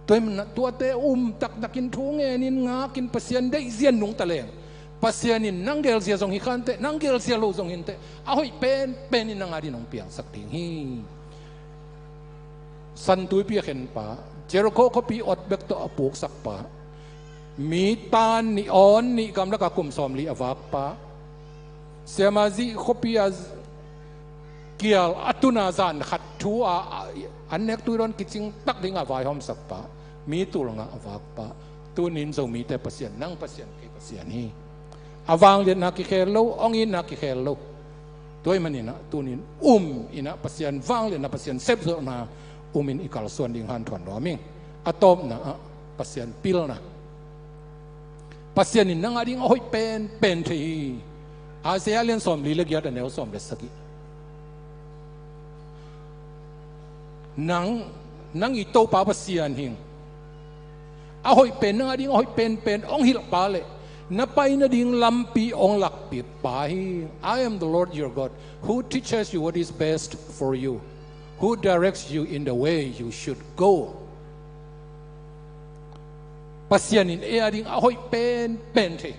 Tua hi manin ah tuate um taktakin thu ngenin ngakin Pasian deihzia nungta leng, Pasian in nang gelzia zong hi khanteh, nang gelzia lo zong hinteh, a hoih penpen in nang a ding hong piangsak ding hi. San Tuipi a khenpa, Jericho khuapi ot bek tawh a puksakpa, mi tan nih awn nih gamlaka kum sawmli a vakpa, Siamazih khuapi a kial a tuna zan khat thu a, a, an nek tuidawn kicing tak dinga vaihawmsakpa, mi tulngah a vakpa, tunin Zomite Pasian, nang Pasian, kei Pasian hi. A vangliatna kikhel lo, hong itna kikhel lo. Tua ahih manin ah tunin um in ah Pasian vangliatna, Pasian sepzawhna umin i kalsuan ding hanthawn nuam ing. A tawpna ah Pasian pilna. Pasian in nang a ding a hoih penpen thei hi. Isaiah lian sawmli le giat, a neu sawm le sagih. Nang, nang i Topa Pasian hing, a hoih pen, nang a ding a hoih penpen hong hilh pa le na pai nading lampi hong lakpih pa hi. I am the Lord your God, who teaches you what is best for you, who directs you in the way you should go. Pasian in ei a ding a hoih penpen thei.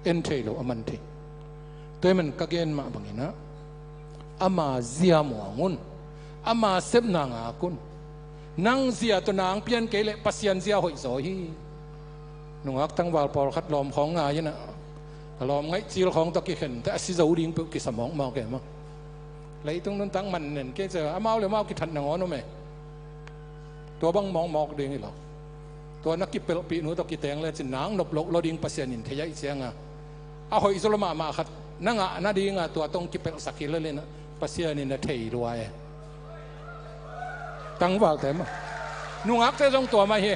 En thei lo, a man thei. Tua ahih man ka gen mah bangin ah, ama zia muang un. Ama sepna ngak un. Nang zia tawh nang pian kei leh Pasian zia hoih zaw hi. Nungak tangval pawlkhat lawm khawng ngai in ah, a lawm ngaih cil khawng tawh kikhen teh a si zo ding peuh kisa mawkmawk e maw. Leitung nuntak man nen kei cia, amau le amau kithat nangawn om e. Tua bang mawkmawk ding hi lo. Tua na kipelhpih nu tawh kiteng lecin nang nop loh lo ding Pasian in thei ahih cianga, a hoih zaw lo mahmah khat na ngah nadinga tua tawh kipelhsak hi lel in ah, Pasian in a thei lua e. Tangvalte maw, nungakte zong tua mah hi.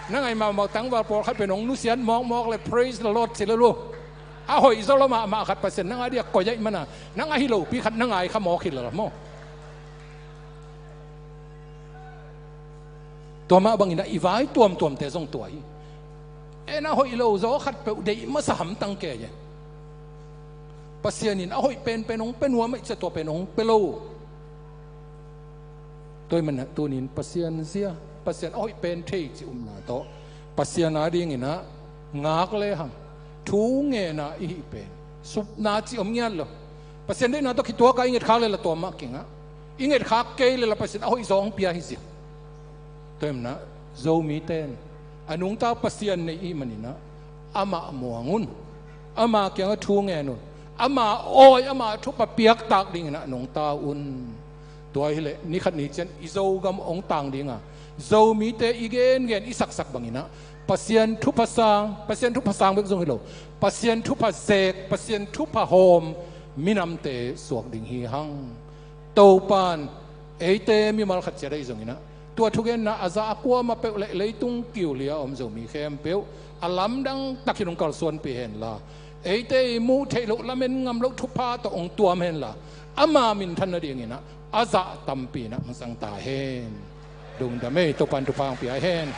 Na ngai mahmah tangval pawlkhat pen hong nusiat mawkmawk le praise the Lord ci lel uh. A hoih zaw lo mahmah khat Pasian nang a dia koih ahih mana, nang ahi lopi khat na ngai kha mawk hi lel maw. Tua mah bangin ah i vai tuamtuamte zong tua hi. En a hoih lo zaw khat peuh deih masa hamtang kei e. Pasian in a hoih penpen hong pia nuam ahih ciang tua pen hong pia lo. Tua ahih manin ah tunin Pasian zia, Pasian a hoih pen thei cih upna tawh Pasian a dingin ah ngak lehang thu ngen a i hih pen supna cih om ngiat lo. Pasian deihna tawh kituak a i ngetkhak lel a tua mah kingah. I ngetkhak kei lel a Pasian a hoih zaw hong pia hi zia. Tua ahih manin ah Zomite in a nungta Pasian nei i hih manin ah amah muang un. Ama kiangah thu ngen un. Ama awi, ama thupha piaktak dingin ah nungta un. Tua hileh ni khat ni ciang i Zogam hong tang dinga, Zomite i gengen i saksak bangin ah Pasian thupha sang, Pasian thupha sang bek zong hi lo, Pasian thupha zek, Pasian thupha hawm minamte suak ding hi hang. Topa in eite mimal khat ciat ahi zongin ah, tua thugenna a za a kuamah peuh le leitung kiu li a om Zomi khempeuh a lamdang takin hong kalsuanpih henla, eite i muh theih loh, lamen ngam loh thupha tawh hong tuam henla, ama minthan nadingin ah a zah tampi in ah hong zang ta hen. Lungdam ei, Topa in thupha hong pia hen.